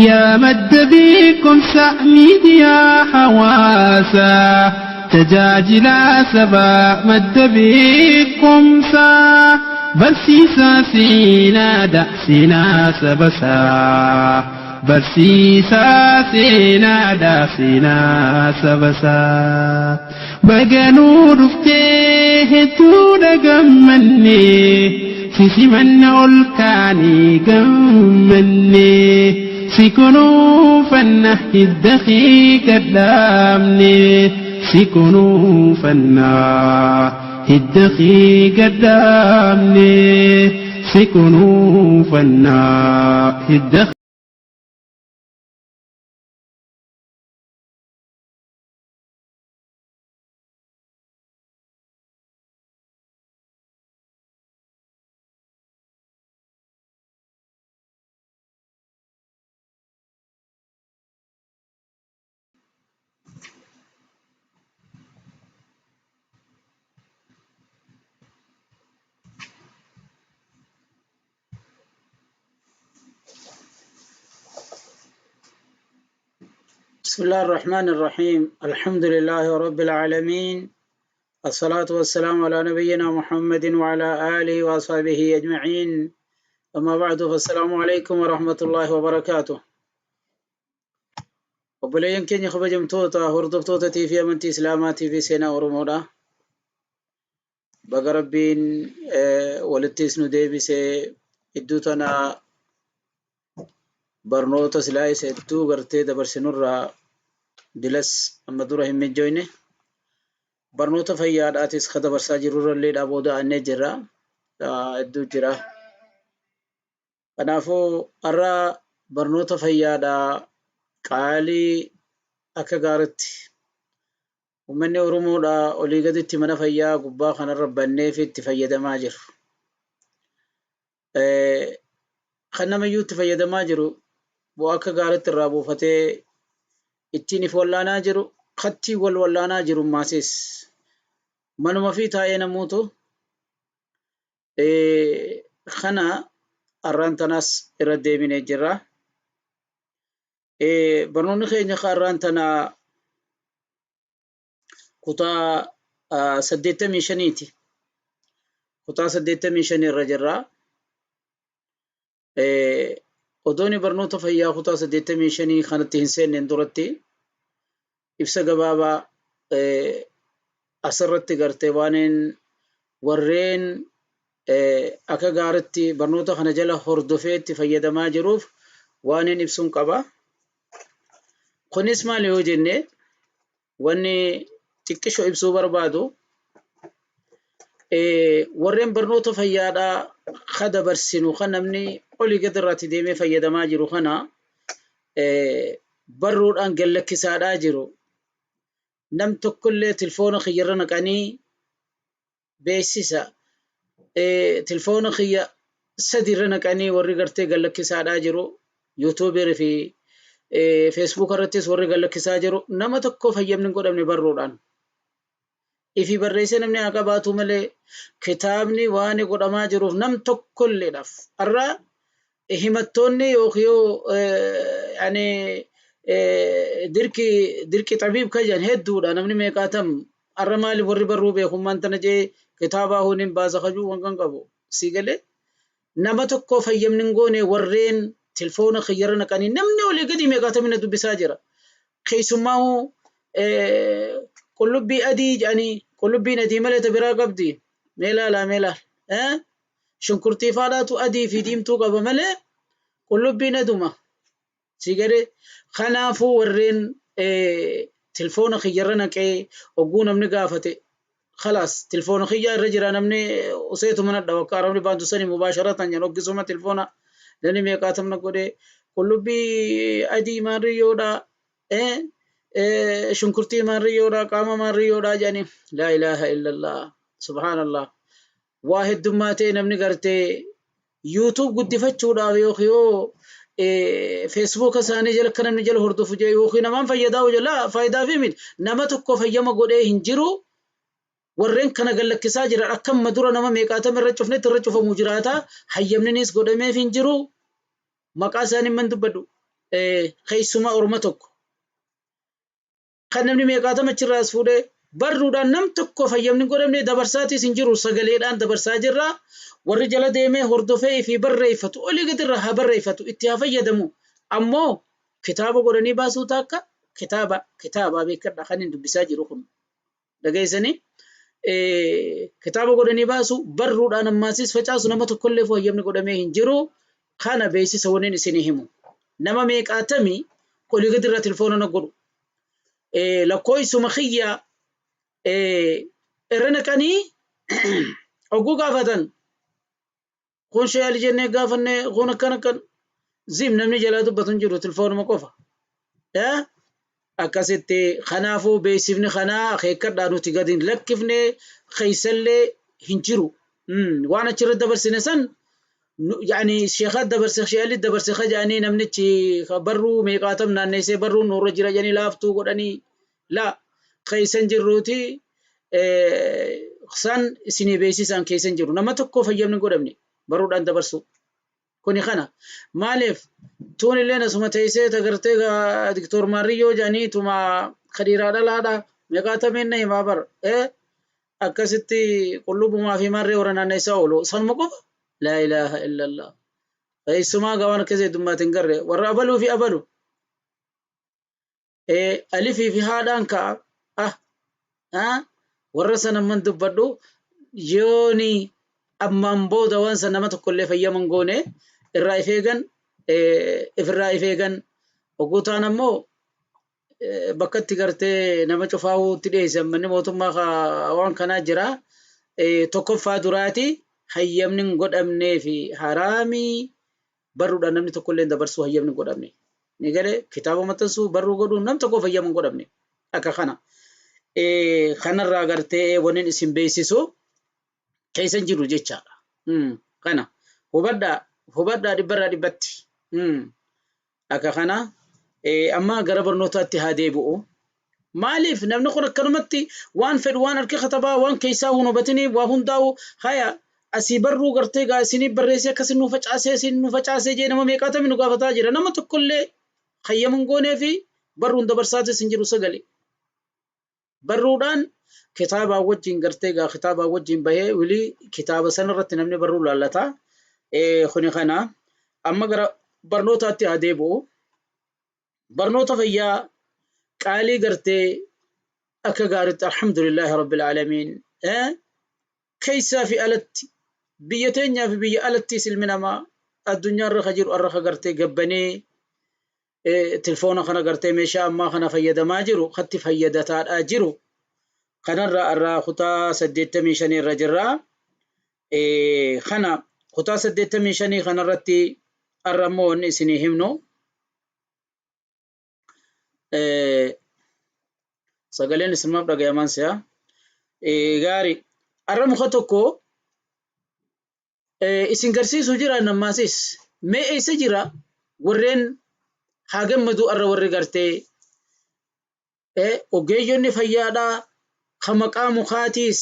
Yaa madda beekumsa miidiyaa hawaasaa tajaajilaa sabaa madda beekumsaa barsiisaa seenaadha seenaa sabasaa barsiisaa seenaadha seenaa sabasaa baganuu dhuftee hedduudha gammannee si simanna ol kaanii gammannee si kunuunfanna hidda kee gadhaabne si kunuunfanna hidda kee gadhaabne si kunuunfanna hidda. بسم الله الرحمن الرحيم، الحمد لله رب العالمين، الصلاة والسلام على نبينا محمد وعلى آله وأصحابه أجمعين، أما بعد، فالسلام عليكم ورحمة الله وبركاته. Obboleeyyan keenya kabajamtoota hordoftoota fi amantii Islaamaatii fi seenaa Oromoodha. Baga Rabbiin walittis nu deebisee iddoo tana barnoota silaa isa hedduu gartee dabarsinurraa dilas amma dura hin mijjoyne. Barnoota fayyaadhaatis ka dabarsaa jirurrallee booda annee jirra. Hedduu jira. Kanaafuu har'a barnoota fayyaadhaa qaalii akka gaaritti uummanni Oromoodhaa olii gaditti mana fayyaa gubbaa kanarra bannee fi itti fayyadamaa jiru. Kan namayyuu itti fayyadamaa jiru bu'aa akka gaaritti irraa buufatee ittiin if wallaanaa jiru kattiin wal wallaanaa jiru maasis manuma fi taa'ee namuutu kana har'aan tanaas irra deebinee jirra. Barnoonni keenya har'aan tanaa kutaa 85ti. Kutaa 85 irra jirra. Odooni barnoota fayyaa kutaa 85 kanatti hin seenneen duratti ibsa gabaabaa asirratti gartee waaniin warreen akka gaaritti barnoota kana jala hordofee itti fayyadamaa jiruuf waaniin ibsuun qaba. Kunis maali yoo jenne, wanni xiqqisho ibsuu barbaadu, warreen barnoota fayyaadhaa ka dabarsinu kan namni olii gad irraatti deemee fayyadamaa jiru kana barruudhaan gallakkisaadhaa jiru. Nam tokkollee tilfoona kiyyarra naqanii beeksisa. Tilfoona kiyya sadi irra naqanii warri gartee gallakkisaadhaa jiru. Yuutuubii fi Feesbuuk irrattis warri gallakkisaa jiru. Nama tokko fayyamni hin godhamne barruudhaan. Ifi barreessee namni haa qabaatu malee kitaabni waan godhamaa jiruuf nam tokkolleedhaaf. Har'a himattoonni yookiin yani dirqi dirqi xabiib kan jedhan hedduudha, namni meeqaatam har'a maali warri barruu beekummaan tana jee kitaabaa hunin baasa kajuu waan kan qabu si galee nama tokko fayyamni hin goone. Warreen tilfoona kiyyarra naqanii namni olii gadi meeqaatamina dubbisaa jira. Keessumaa qullubbii adii jedhanii, qullubbiin adii malee ta biraa qabdi? Mee laalaa, mee laal, shunkurtii faadhaatu adii fi diimtuu qaba malee qullubbiin aduma si galee. Kanaafuu warreen tilfoona kiyyarra naqee ogguu namni gaafate, khalaas, tilfoona kiyyaa irra jira, namni useetu mana dhawa akka arabni baantu sani mubaasharatan jedhan oggisuma tilfoona namni meeqaatamna godhee qullubbii adii maarriyyoodha, shunkurtii maarriyyoodha, qaama maarriyyoodha jedhanii. Laa ilaaha illallah, subhaanallah. Waa heddummaatee namni gartee YouTube guddifachuudhaaf yookiin yoo Feesbuuka isaanii jala akka namni jala hordofu jee yookiin namaan fayyadaa hojii faayidaa fi miti nama tokko fayyama godhee hin jiru. Warreen kana gallakkisaa jiran akka amma dura nama meeqaatama irra cufnetti irra cufamu jiraata. Hayyamninis godhameef hin jiru. Maqaa isaanii man dubbadhu. Keessumaa orma tokko kan namni meeqaatama achirraa as fuudhee barruudhaan nam tokko fayyamni hin godhamne dabarsaatis hin jiru, sagaleedhaan dabarsaa jirra. Warri jala deemee hordofee fi barreeffatu olii gadirra haa barreeffatu, itti haa fayyadamu. Ammoo kitaaba godhanii baasuu taakka kitaaba kitaabaa beekadha kan hin dubbisaa jiru kun dhageessanii kitaaba godhanii baasu, barruudhaan ammaasis facaasu nama tokkollee fayyamni godhamee hin jiru. Kana beeksisa waniin isinii himu, nama meeqaatamii olii gadirra tilfoona na godhu, lakkoofsuma kiyya irra naqanii ogguu gaafatan, kun sheeyali jennee gaafanne, kun akkan akkan zim namni jalaa dubbatu hin jiru, tilfoonuma qofa. Akkasitti kanaafuu beeksifni kanaa akeekkadhaa, nuti gadi hin lakkifne, keessallee hin jiru. Waan achirra dabarsine san yani sheekaa dabarse, sheeyali dabarse kaja'anii namnichi barruu meeqaatam naanneessee barruun nurra jira jedhanii laaftuu godhanii la keessan jirruuti. San isinii beeksisaan keessan jiru, nama tokko fayyamni hin godhamne barruudhaan dabarsu. Kuni kana maaliif tuun illee asuma teessee tagartee Diktoor Maariyyoo jedhanii tuma kadiiraa dhalaadha meeqaatameen na himaa bar akkasitti qullubumaa fi marree warra naanneessaa oolu sanuma qofa. Laa ilaaha illallah. Keessumaa gawaan akkasii heddummaatiin garre warra abaluu fi abalu alifii fi haadhaan ka'a ah warra sana man dubbadhu yooni ammaan booda waan san nama tokkollee fayyaman goone irraa if eegan, ifirraa if eegan. Oguu taan ammoo bakka itti gartee nama cufaawutti dhiyeessan manni mootummaa waan kanaa jira. Tokkoffaa duraati hayyamni hin godhamnee fi haraamii barruudhaan namni tokkollee dabarsuu hayyamni hin godhamne. Ni galee kitaaba maxxansuu, barruu godhuun nam tokkoof hayyama hin godhamne. Akka kana. Kanarraa gartee wanni isin beeksisu keessa hin jiru jechaadha. Kana hubadhaa, hubadhaa dhibbarraa dhibbatti. Akka kana amma gara barnootaatti haa deebi'u. Maaliif namni kun akkanumatti waan fedhu waan harki katabaa, waan keessaa hin hubatini, waa hundaa'u haya asii barruu gartee gaa isinii barreessee akkasin nu facaasee isin nu facaasee jee nama meeqaatami nu gaafataa jira. Nama tokkollee hayyama hin goonee fi barruun dabarsaatis hin jiru sagalee. Barruudhaan kitaabaa wajjin gartee gaa kitaabaa wajjin bahee wilii kitaaba sanarratti namni barruu laallata. Kuni kana amma gara barnootaatti haa deebi'u. Barnoota fayyaa qaalii gartee akka gaariitti, alhamdulillaahi rabbil aalamiin, keessaa fi alatti, biyya teenyaa fi biyya alattis ilmi namaa addunyaa irra ka jiru irra ka gartee gabbanee tilfoona kana gartee meeshaa ammaa kana fayyadamaa jiru katti fayyadataadhaa jiru kanarra irraa kutaa 85 irra jirra. Kana kutaa 85 kanarratti har'a immoo wanni isinii himnu, sagaleen isinumaaf dhagayamaan si'a gaari, har'a muka tokko isin garsiisuu jira. Nammaasis mee eessa jira? Warreen haa gammadu har'a warri gartee ogeeyyonni fayyaadhaa ka maqaa mukaatiis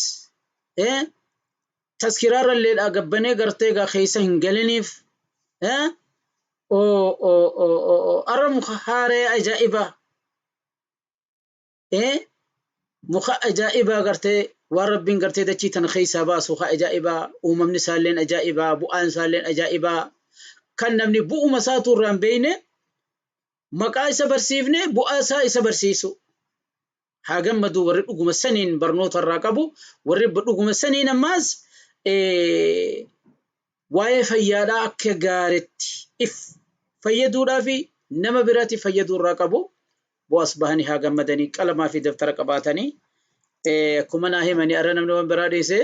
taskiraarralleedhaa gabbanee gartee gaa keessa hin galiniif. Har'a muka haaree ajaa'ibaa, muka ajaa'ibaa gartee waan rabbiin gartee dachii tana keessaa baasu ka ajaa'ibaa, uumamni isaalleen ajaa'ibaa, bu'aan isaalleen ajaa'ibaa, kan namni bu'uma isaatu irraa hin beekne maqaa isa barsiifne bu'aa isaa isa barsiisu. Haa gammadu warri dhuguma saniin barnoota irraa qabu, warri dhuguma saniin ammaas waa'ee fayyaadhaa akka gaariitti if fayyaduudhaa fi nama biraatiif fayyaduu irraa qabu bu'aas bahanii haa gammadanii, qalamaa fi daftara qabaatanii. Akkuma naa himanii har'a namni waan biraa dhiise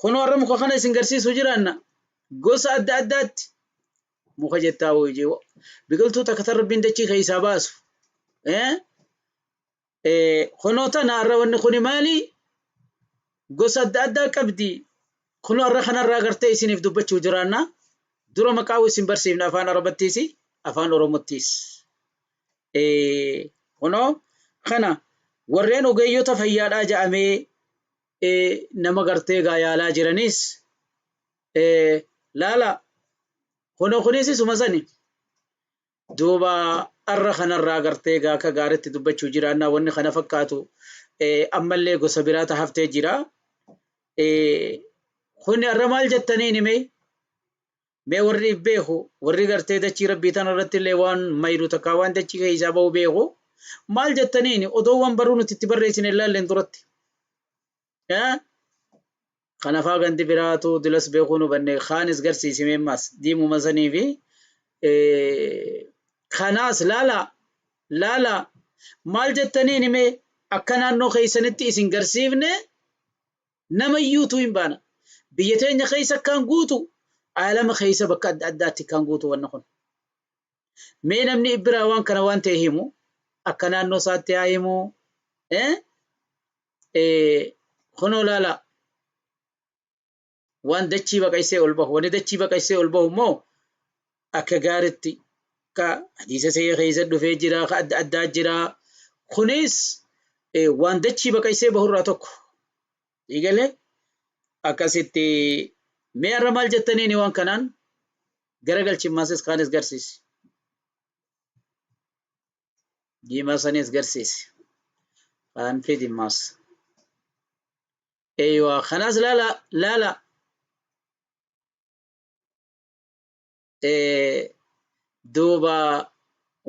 kunoo har'a muka kana isin garsiisuu jiraanna. Gosa adda addaatti muka jettaa hojii biqiltuu takka tan rabbiin dachii keessaa baasu. Kunoo tana har'a wanni kuni maali? Gosa adda addaa qabdi. Kunoo har'a kanarraa gartee isiniif dubbachuu jiraanna. Dura maqaa isin barsiifna afaan Arabattiis afaan Oromottiis. Kunoo kana warreen ogeeyyota fayyaadhaa ja'amee nama gartee gaa yaalaa jiranis laala. Kunoo kunis isuma sani. Duuba arra kanarraa gartee gaa akka gaaritti dubbachuu jiraannaa wanni kana fakkaatu ammallee gosa biraata haftee jira. Kuni arra maal jettaniin hime mee warri if beeku warri gartee dachii rabbii tana irratti illee waan mayru takkaa waan dachii keessaa bahu beeku maal jettaniin odoo waan barruu nuti itti barreessine ilaalleen duratti. Kanafaa gandi biraatu dilas beekuu nu banne kaanis garsiisimee maas diimuma sanii fi kanaas laala laala maal jettaniin himee akka naannoo keessanitti isin garsiifne nama iyyuutu hin baana. Biyya teenya keessa akkaan guutu aalama keessa bakka adda addaatti akkaan guutu wanni kun. Mee namni biraa waan kana waan ta'e himu akka naannoo isaatti haa himu. Kunoo laala waan dachii baqaysee ol bahu wanni dachii baqaysee ol bahu immoo akka gaaritti ka hadiisa sahih keessa dhufee jira ka adda addaa jira kunis waan dachii baqaysee bahurraa tokko eegalee akkasitti mee har'a maal jettaniini waan kanaan garagalchi maasis kaanis garsiisi diimaa sanis garsiisi kaan fidi maas eeywa kanaas laala laala duuba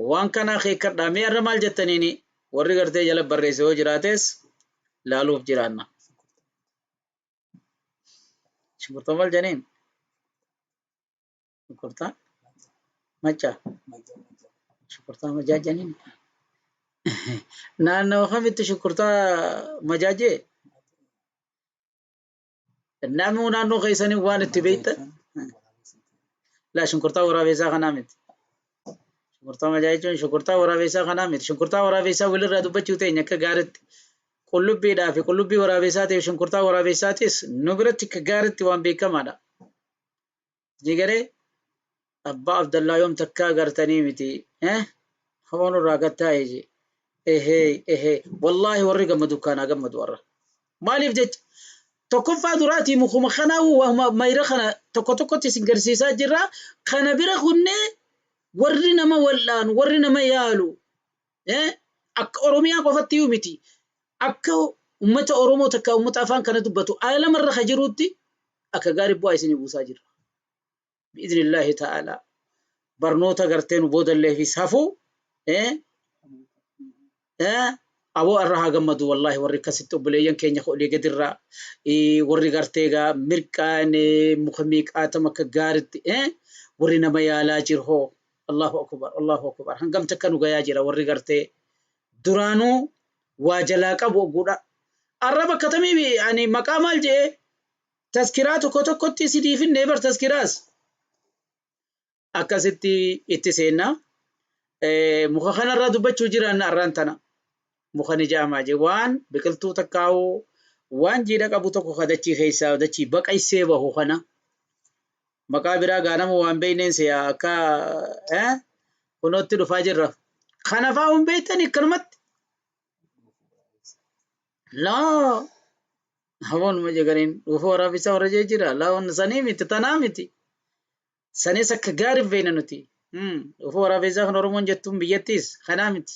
waan kanaa keekkadhaa mee har'a maal jettaniini warri gartee jala barreesse yoo jiraates laaluuf jiraanna. Shunkurtaa maal jedhaniin? Shunkurtaa macca. Shunkurtaa majaa jedhaniin. Naannoo kamitti shunkurtaa majaa jee? Namuu naannoo keessanii waan itti beektan. Laa shunkurtaa waraabessaa kanaa miti. Shunkurtaa majaa jechuun shunkurtaa waraabessaa kanaa miti. Shunkurtaa waraabessaa walirraa dubbachuu teenya akka gaaritti. Qullubbiidhaa fi qullubbii waraabessaa ta'e shunkurtaa waraabessaatis nu biratti akka gaaritti waan beekamaadha. Jigaree abbaa Abdallaa yoom takkaa gartanii miti. Hamoon irraa gattaa'e jee. Ehee ehee wallaahi warri gammadu kanaa gammadu warra. Maaliif jecha tokkoffaa duraatii mukuma kanaa waanuma mayra kana tokko tokkotti isin garsiisaa jirra. Kana bira kunnee warri nama wal'aanu warri nama yaalu akka Oromiyaa qofatti iyyuu miti akka ummata Oromoo takka ummata afaan kana dubbatu aalamarra ka jiruutti akka gaarii bu'aa isinii buusaa jirra. Bi'idhnillaahi ta'aalaa. Barnoota gartee nu boodalleefis hafu aboo arra haa gammadu wallaahi warri akkasitti obboleeyyan keenya olii gadirraa warri gartee egaa mirqaan muka miiqaatama akka gaaritti warri nama yaalaa jiru hoo Allahu akbar Allahu akbar hangam takka nu gayaa jira warri gartee duraanuu waa jalaa qabu ogguudha arra bakka tamii ani maqaa maal je'ee taskiraa tokko tokkotti isinii finnee bar taskiraas akkasitti itti seenna. Muka kanarraa dubbachuu jiraanna arraan tana. Muka ni jaamaa jee waan biqiltuu takkaa'uu waan jiidha qabu tokko ka dachii keessaa dachii baqaysee bahu kana. Maqaa biraa gaa nama waan beekneen si'a akka kunootti dhufaa jirra. Kana fa'aa hin beektani akkanumatti. Laa hamoon ma jegariin dhuufuu waraabessaa warra jee jira. Laa wanni sanii miti tanaa miti. Sanis akka gaariif beekna nuti. Dhuufuu waraabessaa kan Oromoon jettuun biyyattiis kanaa miti.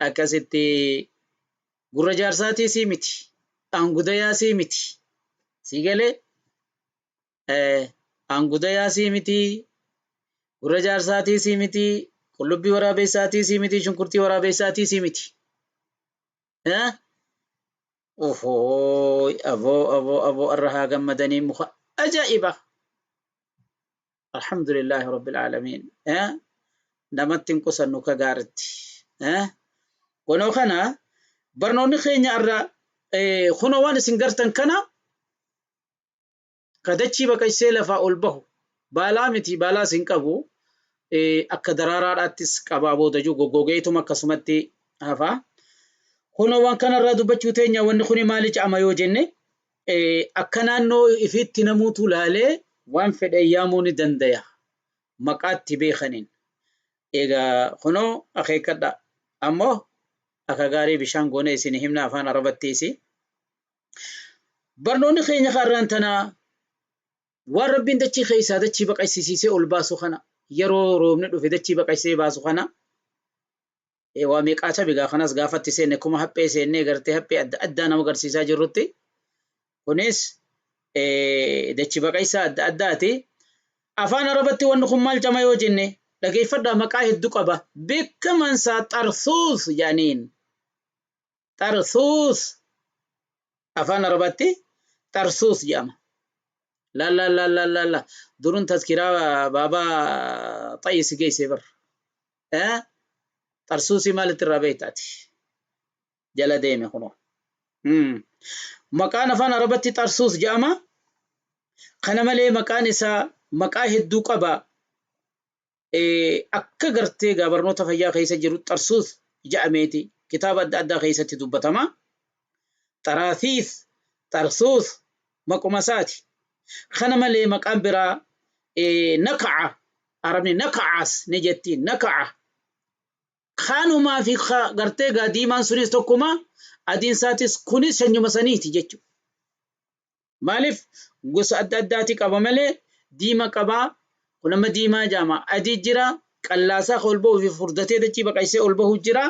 Akkasitti gurra jaarsaatiisii miti. Angudayaasii miti. Sii galee angudayaasii miti. Gurra jaarsaatiisii miti. Qullubbii waraabessaatiisii miti. Shunkurtii waraabessaatiisii miti. Ohoo aboo aboo aboo arra haa gammadanii muka ajaa'iba. Alhamdulillaahi rabbil aalamiin. Namatti hin qusannu ka gaaritti. Kunoo kana barnoonni keenya arra kunoo waan isin gartan kana ka dachii baqaysee lafaa ol bahu baalaa miti baalaas hin qabu akka daraaraadhaattis qabaa booda jiru goggogeetuma akkasumatti hafa. Kunoo waan kanarraa dubbachuu teenya wanni kuni maali cama yoo jenne akka naannoo ifiitti namuutu laalee waan fedhe yaamuu ni dandaya maqaatti beekaniin. Egaa kunoo akeekkadha ammoo akka gaarii bishaan goone isin himna afaan arabattiisi. Barnoonni keenya kaarraan tanaa waan rabbiin dachii keessaa dachii baqaysisiisee ol baasu kana Yeroo roobni dhufe dachii baqaysee baasu kana waa meeqaata bigaa kanas gaafatti seenne kuma haphee seennee gartee haphee adda addaa nama agarsiisaa jirrutti kunis dachi baqaysaa adda addaati. Afaan Arabatti wanni kun maal jama yoo jenne dhageeffadhaa maqaa hedduu qaba. Beekamaan isaa xarsuus jedhaniin. Xarsuus afaan Arabatti xarsuus jedhama. Laal laal laal laal laal laal durun tazkiraa baabaa xayyi si geessee bar. Xarsuusii maalitti irraa beektaati? Jala deeme kunoo. Maqaan afaan Arabatti xarsuus jedhama. Kana malee maqaan isaa maqaa hedduu qaba. Akka gartee gaa barnoota fayyaa keessa jiru xarsuus jedhameeti kitaaba adda addaa keessatti dubbatama. Xaraasiis, xarsuus maquma isaati. Kana malee maqaan biraa naka'a Arabni naka'as ni jetti naka'a. Kanumaa fi gartee gaa diimaan sunis tokkuma adiin isaatis kunis sanyuma saniiti jechuudha. Maaliif gosa adda addaati qaba malee diima qabaa kun amma diimaa jaama adii jira qallaasaa ol bahuu fi furdatee dachii baqaysee ol bahuu jira.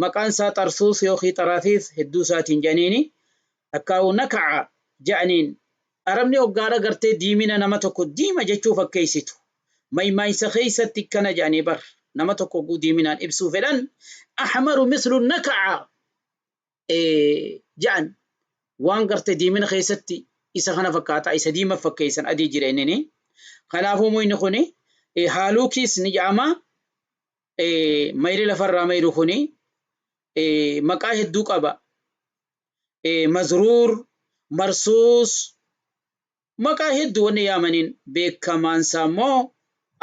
Maqaan isaa xarsuus yookiin xaraasiis hedduu isaatiin jedhaniini takkaa'u naka'a jedhaniin Arabni hoggaadha gartee diimina nama tokko diima jechuu fakkeessitu. Maymaaysa keessatti akkana jedhanii bar nama tokko hogguu diiminaan ibsuu fedhan ahmaru mislu naka'a jedhan waan gartee diimina keessatti isa kana fakkaata isa diima fakkeessan adii jira innini. Kanaafuu muyni kuni haaluukiis ni jedhama. Mayri lafarraa mayru kuni maqaa hedduu qaba. Mazruur, marsuus maqaa hedduu wanni yaamaniin beekamaan isaa immoo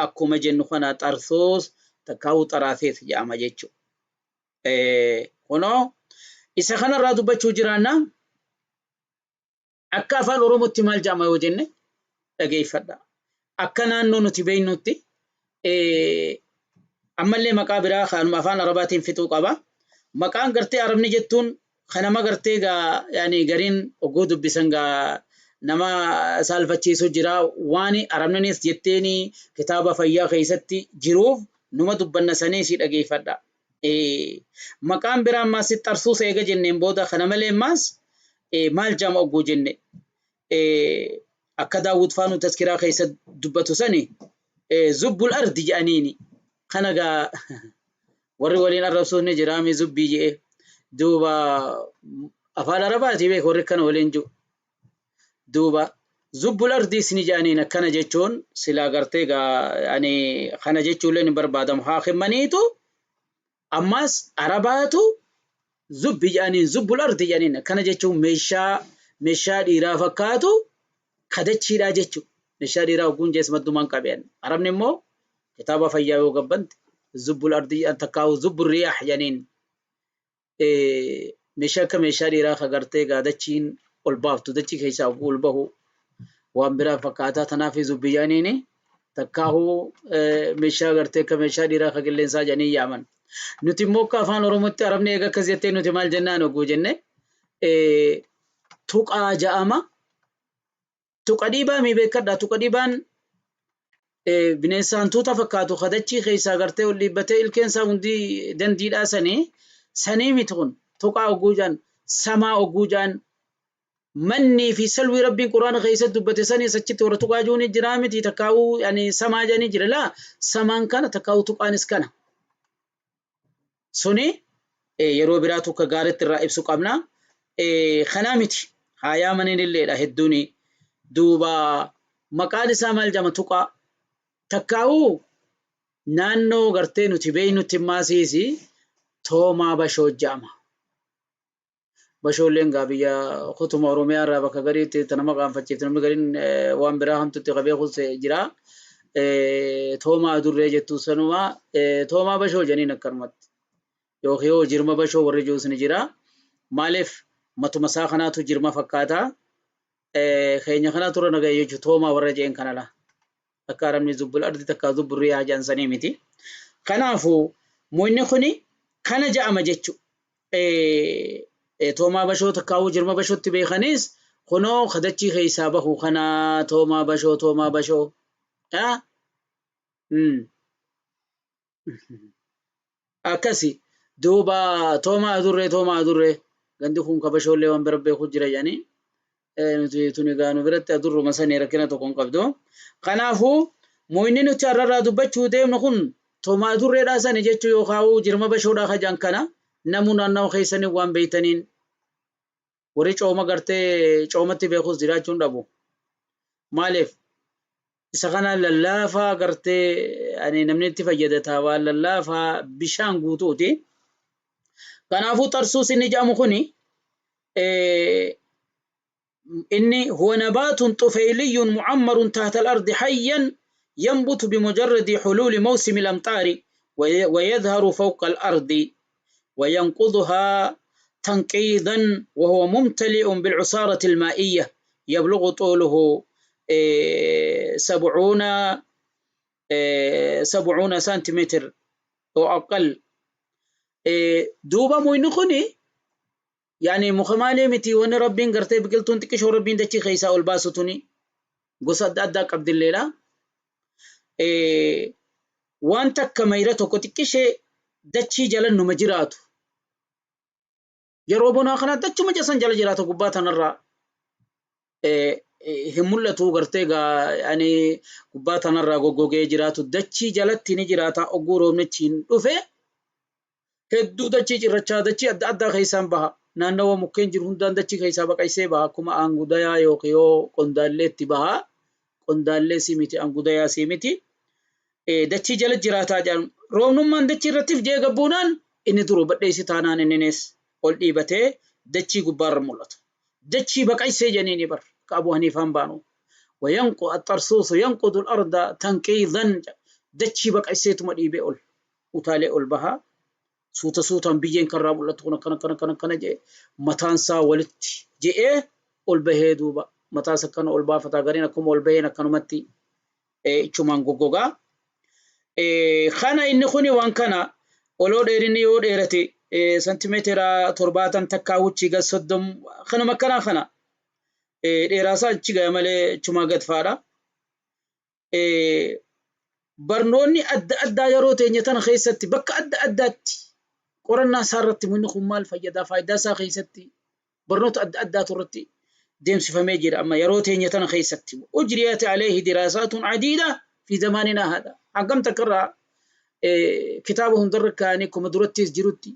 akkuma jennu kana xarsuus takkaa'uu xaraasees jedhama jechuudha. Kunoo isa kanarraa dubbachuu jiraanna akka afaan Oromootti maal jedhama yoo jenne dhageeffadha. Akka naannoo nuti beeknutti ammallee maqaa biraa kanuma afaan Arabaatiin fixuu qaba. Maqaan gartee Arabni jettuun kan nama gartee gaa yaani gariin ogguu dubbisan gaa nama saalfachiisu jira waan Arabninis jetteeni kitaaba fayyaa keessatti jiruuf numa dubbanna sanii si dhageeffadha. Maqaan biraa ammaas xarsuus eega jenneen booda kana malee ammaas maal jedhama ogguu jenne akka Daawud faanuu taskiraa keessa dubbatu sani zubbul ardi jedhaniini kana gaa warri waliin arrabsuun ni jiraami zubbii jedhe duuba afaan Arabaatii beek warri kana waliin jiru duuba zubbul ardiis ni jedhaniin akkana jechuun silaa gartee gaa ani kana jechuullee hin barbaadamu haa kimmaniitu ammaas Arabaatu zubbi jedhaniin zubbul ardi jedhaniin akkana jechuun meeshaa meeshaa dhiiraa fakkaatu kadachiidhaa jechuudha. Meeshaa dhiiraa ogguun jees maddumaan qabeen. Arabni immoo kitaaba fayyaa yoo gabbante zubbul ardi jedhan takkaa'u zubbul riyaah jedhaniin meeshaa akka meeshaa dhiiraa ka gartee gaa dachiin ol baaftu dachii keessaa ogguu ol bahu waan biraa fakkaataa tanaaf zubbi jedhaniini takkaahuu meeshaa gartee akka meeshaa dhiiraa ka qilleensaa jedhanii yaaman. Nuti immoo akka afaan Oromootti Arabni eega akkas jettee nuti maal jennaan ogguu jenne tuqaa ja'ama. Tuqa dhiibaa mi beekadha. Tuqa dhiibaan bineensa hantuuta fakkaatu ka dachii keessaa gartee ol dhiibbatee ilkeen isaa hundi dandiidhaa sanii sanii miti kun tuqaa ogguu ja'an samaa ogguu ja'an Mannii fi salwii Rabbiin Qur'aana keessatti dubbate sanis achitti warra tuqaa jiru ni jira miti takkaa'uu yani samaa jedhanii jira laa samaan kana takkaa'uu tuqaanis kana. Suni yeroo biraatu akka gaariitti irraa ibsu qabna. Kanaa miti haa yaamaniin illeedha hedduuni duuba maqaan isaa maal jedhama tuqaa takkaa'uu naannoo gartee nuti beeknutti maasiisi toomaa bashoo jedhama. Bashoolleen gaa biyya kutuma Oromiyaa irraa bakka gariitti ta nama qaanfachiiftu namni gariin waan biraa hamtutti ka beekus jira. Toomaa adurree jettu sanuma toomaa bashoo jedhaniin akkanumatti. Yookiin yoo jirma bashoo warri jiruus ni jira. Maaliif matuma isaa kanaatu jirma fakkaata. Keenya kanaatu irra nagaya jechuudha toomaa warra jeen kana laa. Akka arabni zubbul ardi takka zubbul riyaa jedhan sanii miti. Kanaafuu muyni kuni kana ja'ama jechuudha. Toomaa bashoo takkaawuu jirma bashootti beekanis kunoo kadachii keessaa bahu kana toomaa bashoo toomaa bashoo. Akkasi duuba toomaa adurree toomaa adurree gandi kun kabashoollee waan bira beeku jira jedhanii nuti tuni gaa nu biratti adurruma sanii rakkina tokko hin qabdu. Kanaafuu muyni nuti har'arraa dubbachuu deemnu kun toomaa adurreedhaa sani jechuu yookaan jirma bashoodhaa kajaan kana namuu naannawa keessanii waan beeytaniin warri cooma gartee coomatti beekus jiraachuun dhabu. Maaliif isa kana lallaafaa gartee ani namni itti fayyadataa waan lallaafaa bishaan guutuuti. Kanaafuu xarsuus inni jedhamu kuni inni huwa nabaatun xufeeyliyyun mucammarun tahta al-ardi hayyan yanbutu bimujarradi huluuli mawsimi al-amxaari ويظهر فوق الأرض وينقضها تنقيضا وهو ممتلئ بالعصارة المائية يبلغ طوله 70 70 سنتيمتر أو أقل. Duuba muyni kuni yani muka maalee miti wanni rabbiin gartee biqiltuun xiqqishoo rabbiin dachii keessaa ol baasu tuni gosa adda addaa qabdilleedha. Waan takka mayra tokko xiqqishee dachii jala numa jiraatu. Yeroo bonaa kana dachuma jasan jala jiraata gubbaa tanarraa hin mul'atu gartee gaa yani gubbaa tanarraa goggogee jiraatu dachii jalatti ni jiraata ogguu roobnichi hin dhufe hedduu dachii cirrachaa dachii adda addaa keessaan baha. Naannawa mukkeen jiru hundaan dachii keessaa baqaysee baha akkuma aangudayaa yookiin yoo qondaalleetti baha. Qondaallee sii miti aangudayaa sii miti. Dachii jala jiraataa jedhamu. Roobnummaan dachii irrattiif jee gabbuunaan inni duru badheessi taanaan inninis ol dhiibatee dachii gubbaarra mul'ata. Dachii baqaysee jeniini bar ka Abu Haniifaan baanu. Wayanqu axxarsuusu yanqudu al-arda tanqiidan dachii baqayseetuma dhiibee ol utaalee ol baha. Suuta suutaan biyyeen karraa mul'atu kun akkana akkana akkana akkana jee mataan isaa walitti je'ee ol bahee duuba mataa isaa akkana ol baafataa gariin akkuma ol baheen akkanumatti ichumaan goggogaa. Kana inni kuni waan kana oloo dheerinni yoo dheerate santimeetira 70 takkaa wuchii gad 30 kanuma akkanaa kana dheeraasaa achi gaya malee ichumaa gad faadha. Barnoonni adda addaa yeroo teenya tana keessatti bakka adda addaatti qorannaa isaa irratti mukni kun maal fayyadaa faayidaa isaa keessatti barnoota adda addaatu irratti deemsifamee jira amma yeroo teenya tana keessatti ujriyat alayhi diraasaatun adiida fi zamaaninaa haadha hangam takka irraa kitaaba hundarra kaa'anii akkuma durattis jirutti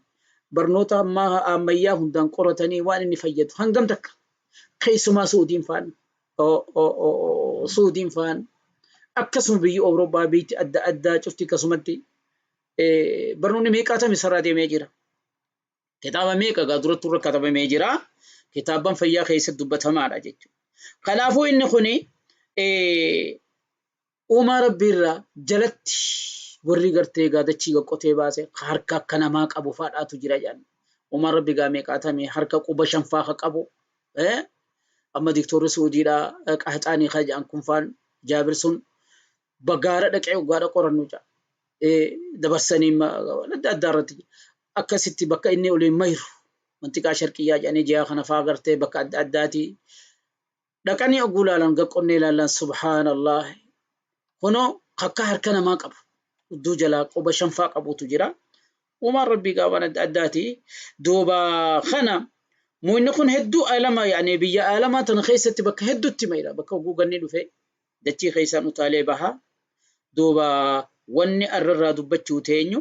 barnoota ammaa ammayyaa hundaan qoratanii waan inni fayyadu hangam takka keessumaa Suudiin faan Suudiin faan akkasuma biyyi Awurooppaa biyyi adda addaa cufti akkasumatti barnoonni meeqaatami sarara deemee jira. Kitaaba meeqa gaa duratti irra katabamee jira. Kitaabban fayyaa keessatti dubbatamaadha jechuudha. Kanaafuu inni kuni uumaa rabbiirraa jalatti warri gartee gaa dachii qoqqotee baase harka akka namaa qabu faadhaatu jira jedhan. Uumaan rabbi gaa meeqaatami harka quba shanfaa ka qabu. Amma diktoorri Suudiidhaa qahaxaanii ka jedhan kun faan Jaabir sun bagaara dhaqee waggaadha qorannu jedha. Dabarsanii adda addaa irratti akkasitti bakka inni oliin mayru mantiqaa sharqiyyaa jedhanii ji'a kana faa gartee bakka adda addaati dhaqanii oguu laalan gaqqonnee laalan subhaanallah kunoo akka harka namaa qabu udduu jalaa quba shanfaa qabutu jira. Uumaan rabbii qaban adda addaati. Duuba kana muyni kun hedduu alama yaani biyya alamaa tana keessatti bakka hedduutti mayra bakka oguu ganni dhufe dachii keessaan utaalee baha. Duuba wanni arrarraa dubbachuu teenyu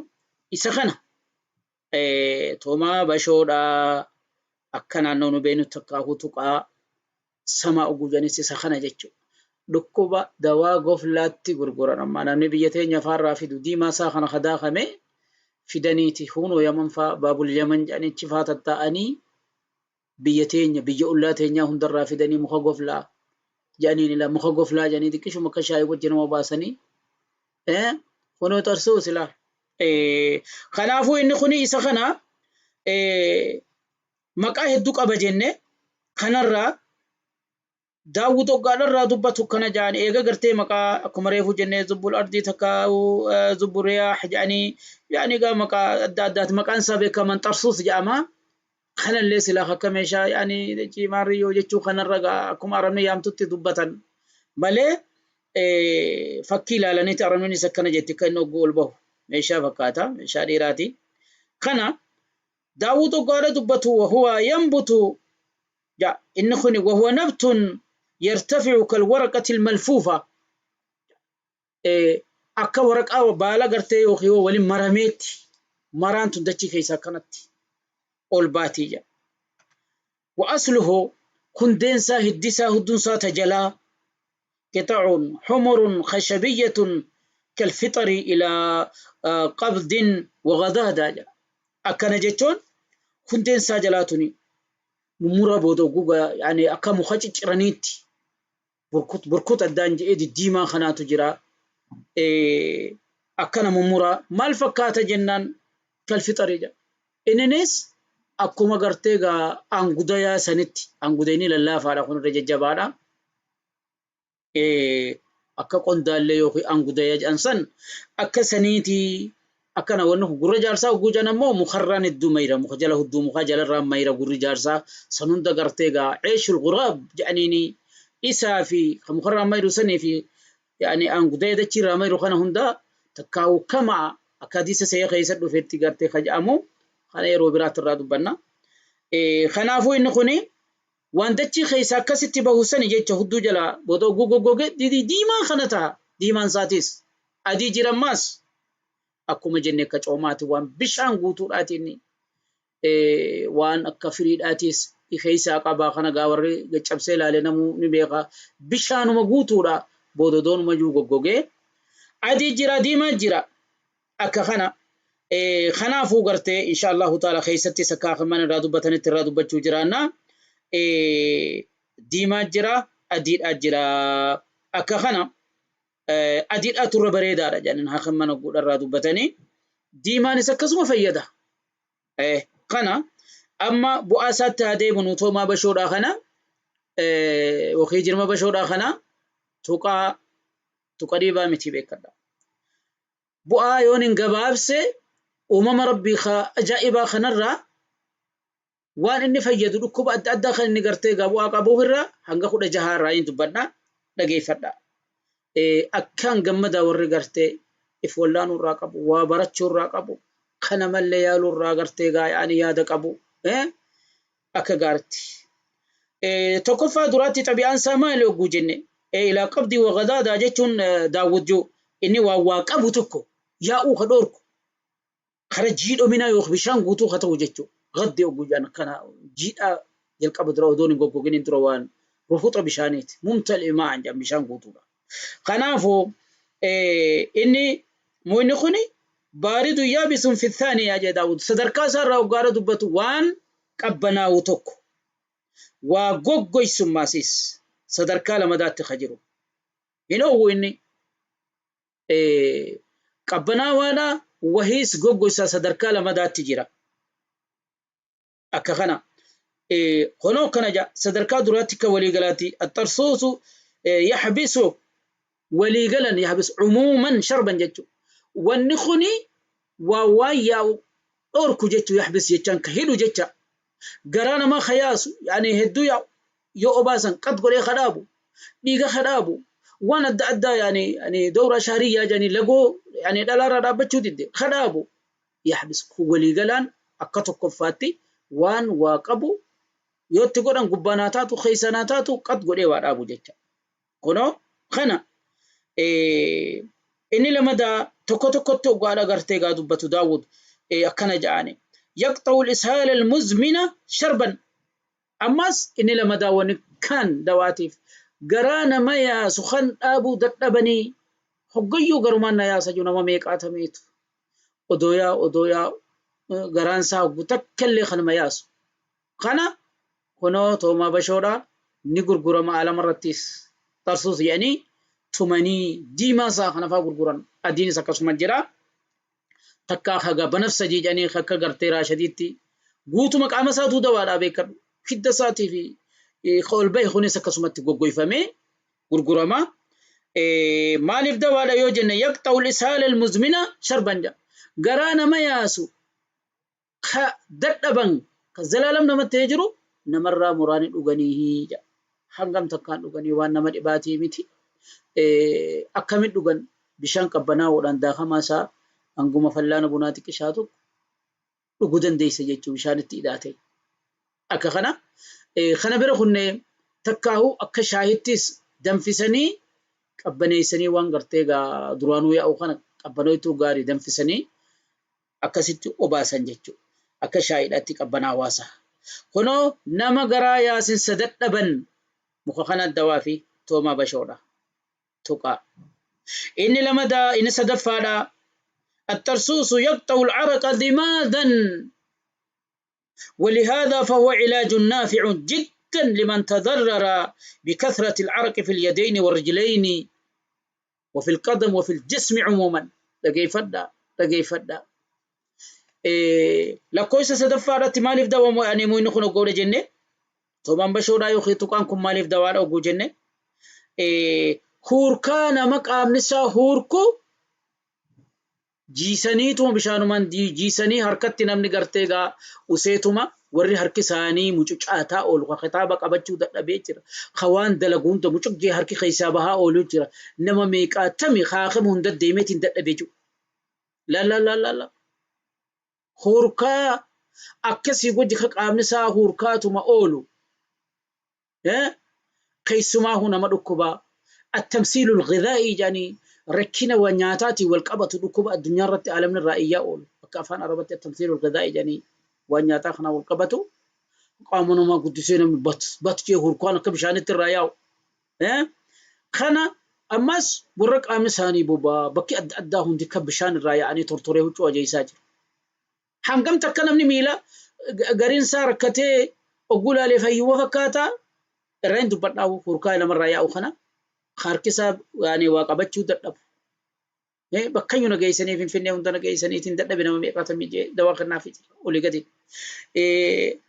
isa kana toomaa bashoodhaa akka naannoo nu beeknutti akkaakuu tuqaa samaa oguu janis isa kana jechuudha. Dhukkuba dawaa goflaatti gurguran ammaa namni biyya teenya faarraa fidu diimaa isaa kana kadaakame fidaniiti hunoo yaman faa baabul yaman jedhanichi faa tattaa'anii biyya teenya biyya ollaa teenyaa hundarraa fidanii muka goflaa jedhaniin ilaa muka goflaa jedhanii xiqqishuma akka shaayii wajjin nama baasanii kunoo xarsuu silaa. Kanaafuu inni kuni isa kana maqaa hedduu qaba jenne kanarraa Daawwit hoggaadharraa dubbatu kana jedhan eega gartee maqaa akkuma reefu jennee zubbul ardii takka zubbu riyaah jedhanii yaani egaa maqaa adda addaati maqaan isaa beekaman xarsuus jedhama. Kanallee silaa akka meeshaa yaani cimaarriyyoo jechuu kanarra gaa akkuma arabni yaamtutti dubbatan malee Fakkii ilaalaniiti arabniinis akkana jetti akka inni hogguu ol bahu meeshaa fakkaata meeshaa dhiiraati. Kana Daawud hoggaadha dubbatu wahuwa yanbutu ja inni kuni wahuwa nabtun yartafi'u kalwaraqati almalfuufa akka waraqaa baala gartee yookiin waliin marameetti maraan tun dachii keessa akkanatti ol baatii jedha. Wa asluhu hundeensaa hiddisaa huddunsaa tajalaa qixa'un humurun khashabiyyatun kalfixari ilaa qabdin wa ghadaadaa jedha. Akkana jechuun hundeensaa jalaa tuni mummura booda guga yani akka muka cicciraniitti burkut burkut addaan je'ee diddiimaa kanaatu jira. Akkana mummuraa maal fakkaata jennaan kalfixari jedha. Inninis akkuma gartee gaa angudayaa sanitti angudayni lallaafaadha kun irra jajjabaadha. Akka qondaallee yookiin angudaya jedhan san akka saniiti akkana wanni kun gurra jaarsaa hogguu jedhan ammoo mukarraan hedduu mayra muka jala hudduu mukaa jalarraan mayra gurri jaarsaa san hunda gartee gaa ceeshul guraab jedhaniini isaa fi kan mukarraan mayru sanii fi yaani angudaya dachiirraa mayru kana hunda takkaa'u kama akka hadiisa sayya keessa dhufetti gartee ka jedhamu kana yeroo biraatti irraa dubbanna. Kanaafuu inni kuni waan dachii keessa akkasitti bahu sani jecha hudduu jalaa booda ogguu goggoge diimaa kana taha. Diimaan isaatis adii jira ammaas akkuma jenne akka coomaati waan bishaan guutuudhaati inni waan akka firiidhaatis keessaa qaba kana gaa warri gaccabsee ilaale namuu ni beeka bishaanuma guutuudha booda doonuma jiru goggogee adii jira diimaa jira akka kana kanaafuu gartee insha Allahu ta'ala keessattis akka akman irraa dubbatanitti irraa dubbachuu jiraanna diimaa jira adiidhaa jira akka kana adiidhaatu irra bareedaadha jedhan hakamman irraa dubbatanii diimaanis akkasuma fayyada. Kana amma bu'aa isaatti haa deebinu toomaa bashoodhaa kana yookiin jirma bashoodhaa kana tuqaa tuqa dhiibaa miti beekadha. Bu'aa yoon hin gabaabse uumama rabbii ka ajaa'ibaa kanarraa waan inni fayyadu dhukkuba adda addaa kan inni gartee egaa bu'aa qabuuf irraa hanga 16 irraa hin dubbadha dhageeffadha. Akkaan gammadaa warri gartee if wallaanuu irraa qabu waa barachuu irraa qabu kana mallee yaaluu irraa gartee egaa yaani yaada qabu akka gaaritti. Tokkoffaa duraatti xabi'aan isaa maali hogguu jenne ilaa qabdii wa gadaadaa jechuun daawwud inni waan waa qabu tokko yaa'uu ka dhoorku kara jiidhominaa yookiin bishaan guutuu ka ta'u jechuudha. Gaddi hogguu jedhan kana jiidhaa jalqaba dura odoon hin goggoginiin dura waan rufuxa bishaaniiti. Mumtali maa'an jedhan bishaan guutuudha. Kanaafuu inni muyni kuni baaridu yaabisun fi thaaniyaa jedhe Daawud. Sadarkaa isaa irraa hoggaara dubbatu waan qabbanaa'u tokko waa goggoysummaasiis sadarkaa lamadaatti ka jiru. Hin oowwu inni qabbanaawaadha wahiis goggoysaa sadarkaa lamadaatti jira. Akka kana kunoo akkana jedha sadarkaa duraatti akka waliigalaatti axxarsuusu yaxbisu waliigalan yaxbisu cumuuman sharban jechuudha. Wanni kuni waa waan yaa'u dhorku jechuu yaxbis jechaan ka hidhu jecha garaa namaa ka yaasu yaani hedduu yaa'u yoo obaasan qad godhee ka dhaabu dhiiga ka dhaabu waan adda addaa yaani yaani dowraa shaariyyaa jedhanii lagoo yaani dhalaarraa dhaabbachuu didde ka dhaabu yaxbis kun waliigalaan akka tokkoffaatti waan waa qabu yoo itti godhan gubbaa naa taatu keessa naa taatu qad godhee waa dhaabu jecha. Kunoo kana inni lamadaa tokko tokkotti hoggaadha gartee gaa dubbatu Daawud akkana ja'ani. Yaqxa'u al-ishaala al-muzmina sharban. Ammas inni lamadaa wani kan dawaatiif garaa nama yaasu kan dhaabuu dadhabanii hoggayyuu garumaan na yaasa jiru nama meeqaatameetu odoo yaa'u odoo yaa'u garaan isaa hoggu takka illee kanuma yaasu. Kana kunoo toomaa bashoodha ni gurgurama alama irrattis xarsuus jedhanii tumanii diimaa isaa kana faa gurguran adiinis akkasuma jira. Takkaa haga banafsajii jedhanii akka gartee raashadiitti guutuma qaama isaatuu dawaadhaa beekadhu. Hidda isaatii fi ka ol bahe kunis akkasumatti goggoyfamee gurgurama. Maaliif dawaadha yoo jenne yaqxa'u al-ishaala al-muzmina sharban jedha. Garaa nama yaasu ka dadhaban ka zalaalam namatti ta'ee jiru namarraa muraanii dhuganii jedha. Hangam takkaan dhuganii waan nama dhibaatii miti. Akkamitti dhugan? Bishaan qabbanaa'oodhaan daakamaa isaa hanguma fallaana bunaa xiqqishaa tokko dhuguu dandeessa jechuudha bishaan itti hidhaate. Akka kana kana bira kunnee takkaahuu akka shaahittis danfisanii qabbaneessanii waan gartee gaa duraanuu yaa'u kana qabbanooytuu gaarii danfisanii akkasitti obaasan jechuudha. Akka shaayiidhaatti qabbanaawaa isaa. Kunoo nama garaa yaasinsa dadhaban muka kana dawaa fi toomaa bashoodha. Tuqaa. Inni lamadaa inni sadaffaadha. الترسوس يقطع العرق ضمادا ولهذا فهو علاج نافع جدا لمن تضرر بكثرة العرق في اليدين والرجلين وفي القدم وفي الجسم عموما. Dhaggeeffadha, dhaggeeffadha. Lakkoofsa sadaffaadhaatti maaliif dawaa ani inni kun oggoodha jenne, toomaan bashoodhaa yookiin tuqaan kun maaliif dawaadha ogguu jenne, huurkaa nama qaamni isaa huurku jiisaniituma bishaanumaan jiisanii harkatti namni gartee gaa useetuma warri harki isaanii mucucaataa oolu, ka kitaaba qabachuu dadhabee jira, ka waan dalagu hunda mucuqjee harki keessaa bahaa ooluu jira, nama meeqaatami haakima hunda deemeetiin dadhabee jiru. La la la la la, huurkaa akkasii wajji ka qaamni isaa huurkaatuma oolu, keessumaa nama dhukkubaa التمثيل الغذائي يعني rakkina waa nyaataatiin wal qabatu, dhukkuba addunyaa irratti alamni irraa iyyaa oolu, akka afaan Arabatti التمثيل الغذائي يعني waan nyaataa kana wal qabatu, qaama namaa guddisee namni bat bat jee hurkaan akka bishaanitti irraa yaa'u. Kana ammas warra qaamni isaanii bobaa bakki adda addaa hundi akka bishaan irraa yaa'anii tortoree huccuu ajeessaa jiru. Hangam takka namni miila gariin isaa rakkatee ogguu laalee fayyuma fakkaataa irraa hin dubbadhaa, hurkaa namarraa yaa'u kana harki isaa waa qabachuu dadhabu. Bakkayyuu na geessanii, Finfinnee hunda na geessaniitiin dadhabe, nama meeqaatamii jee dawaa kennaafii jira olii gadi.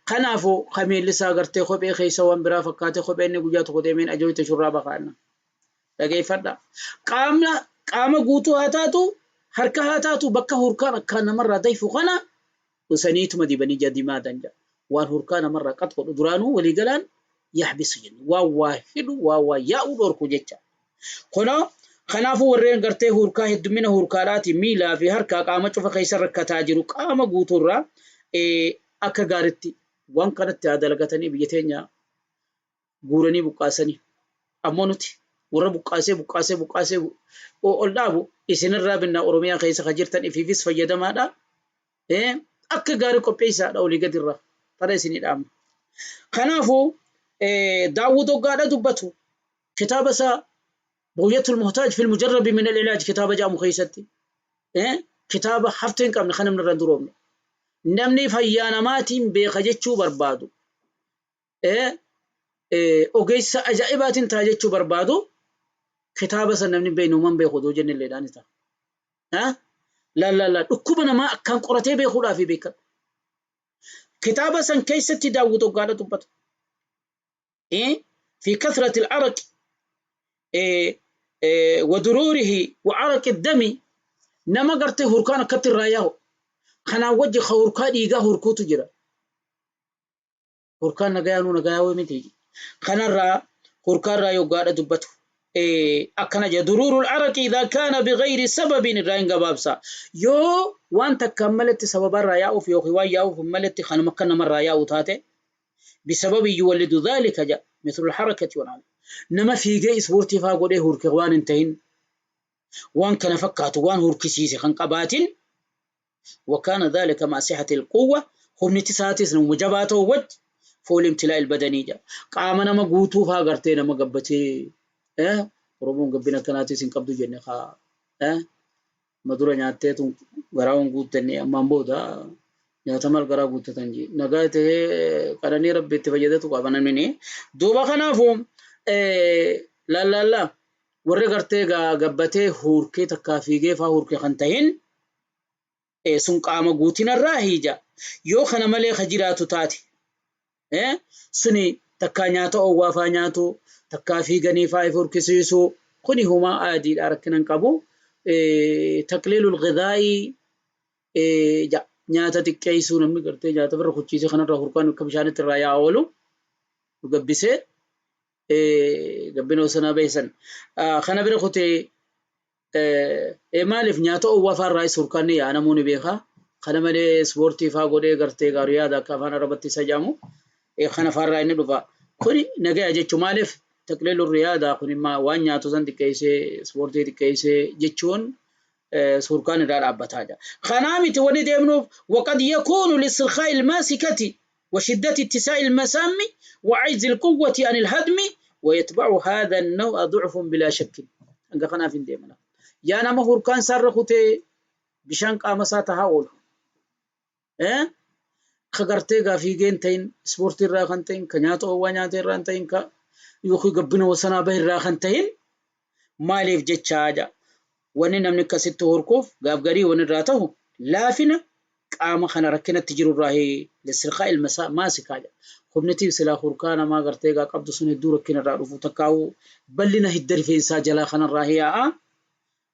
Kanaafuu kamiilli isaa gartee kophee keessa waan biraa fakkaatee kopheen inni guyyaa tokko deemeen ajooyte shurraa bakaanna. Dhageeffadha. Qaama qaama guutuu haa taatu, harka haa taatu, bakka hurkaan akkaan namarraa dayfu kana usaniituma dibanii jadimaadan jedha. Waan hurkaa namarraa qat godhu duraanuu waliigalaan yahbisu jenna. Waan waa hidhu, waan waa yaa'u dhorku jecha. Kunoo kanaafuu warreen gartee hurkaa heddummina hurkaadhaati miilaa fi harkaa qaama cufa keessa rakkataa jiru, qaama guutuurraa akka gaaritti waan kanatti haa dalagatanii biyya teenya guuranii buqqaasanii. Ammoo nuti warra buqqaasee buqqaasee buqqaasee ol dhaabu isinirraa binnaa. Oromiyaa keessa kan jirtan ifiifis fayyadamaadha. Akka gaarii qopheessaadha olii gadirraa tana isinii dhaamna. Kanaafuu Daawwud hoggaadha dubbatu kitaaba isaa بغية المحتاج في المجرب من العلاج kitaaba jedhamu keessatti, kitaaba haftee hin qabne kan namni irra hin duroomne, namni fayyaa namaatiin beeka jechuu barbaadu, ogeessa ajaa'ibaatiin ta'a jechuu barbaadu, kitaaba san namni beeknu uuman beeku odoo jenne illee ni ta'a. La la la, dhukkuba namaa akkaan qoratee beekuudhaaf beekadhu. Kitaaba san keessatti Daawwud hoggaadha dubbatu. في كثرة العرق ودروره وعرق الدم, nama gartee hurkaan akkatti irraa yaa'u kanaan wajji hurkaa dhiigaa hurkuutu jira. Hurkaan nagayaanuu nagayaa miti. Kanarraa hurkaarraa yoggaadha dubbatu. Akkana jedha: درور العرق إذا كان بغير سبب, irraa hin gabaabsa. Yoo waan takkaan malatti sababarraa yaa'uuf yookiin waan yaa'uuf malatti kanuma akka namarraa yaa'u taate, بسبب يولد ذلك جاء مثل الحركة والعمل, nama fiigee ispoortii faa godhee hurke waan hin tahin, waan kana fakkaatu waan hurkisiise kan qabaatin, وكان ذلك مع صحة القوة, humni isaatis nama jabaa ta'u wajji, فول امتلاء البدني جا qaama nama guutuu faa gartee nama gabbatee. Oromoon gabbina akkanaatis hin qabdu jenne kaa madura nyaatteetu garaa hin guuttanne, ammaan booda nyaata maal garaa guuttatan jee nagaa ta'ee qananii Rabbi itti fayyadatu qaba namni. Duuba kanaafuu lallaallaa warri gartee gabbatee hurkee takkaa fiigee faa hurkee kan tahin sun qaama guutinarraa hiija. Yoo kana malee ka jiraatu taate, suni takkaa nyaata oowwaa faa nyaatu, takkaa fiiganii faa if hurkisiisu, kuni humaa aadiidha, rakkina hin qabu. تقليل الغذاء nyaata xiqqeessuu, namni gartee nyaata birra kuchiisee kanarraa hurkaan akka bishaanitti irraa yaa'aa oolu gabbisee. Gabbina wasanaa bahe san. Kana bira kutee maaliif nyaata owwaa fa'aa irraa hurkaan ni yaa'a, namuu ni beeka. Kana malee ispoortii fa'aa godhee gartee gaarii yaada akka afaan Arabatti isa jedhamu kana fa'aa inni dhufa. Kuni nagaya jechuun maaliif taqliilu riyaada kun waan nyaatu san xiqqeessee, ispoortii xiqqeessee jechuun surkaan irraa dhaabbataa jira. Kanaa miti wanni deemnuuf. وقد يكون لاسترخاء الماسكة وشدة اتساع المسام وعجز القوة عن الهضم، ويتبع هذا النوع ضعف بلا شك. Hanga kanaaf hin deemna. Yaa nama hurkaan isaarra kutee bishaan qaama isaa tahaa oolu. Ka gartee gaafii ta'in, ispoortii irraa kan ta'in, ka nyaata oowwaa nyaata irraa kan ta'in, ka yookiin gabbina wasanaa bahe irraa kan ta'in maaliif jechaa jira. Wanni namni akkasitti horkuuf gaaf garii wanni irraa ta'u laafina qaama kana rakkinatti jiru irraa لاسترخاء الماسكة jedha. Humniti silaa hurkaa namaa gartee gaa qabdu sun hedduu rakkina irraa dhufu takkaa'u bal'ina hidda rifeensaa jalaa kanarraa yaa'a.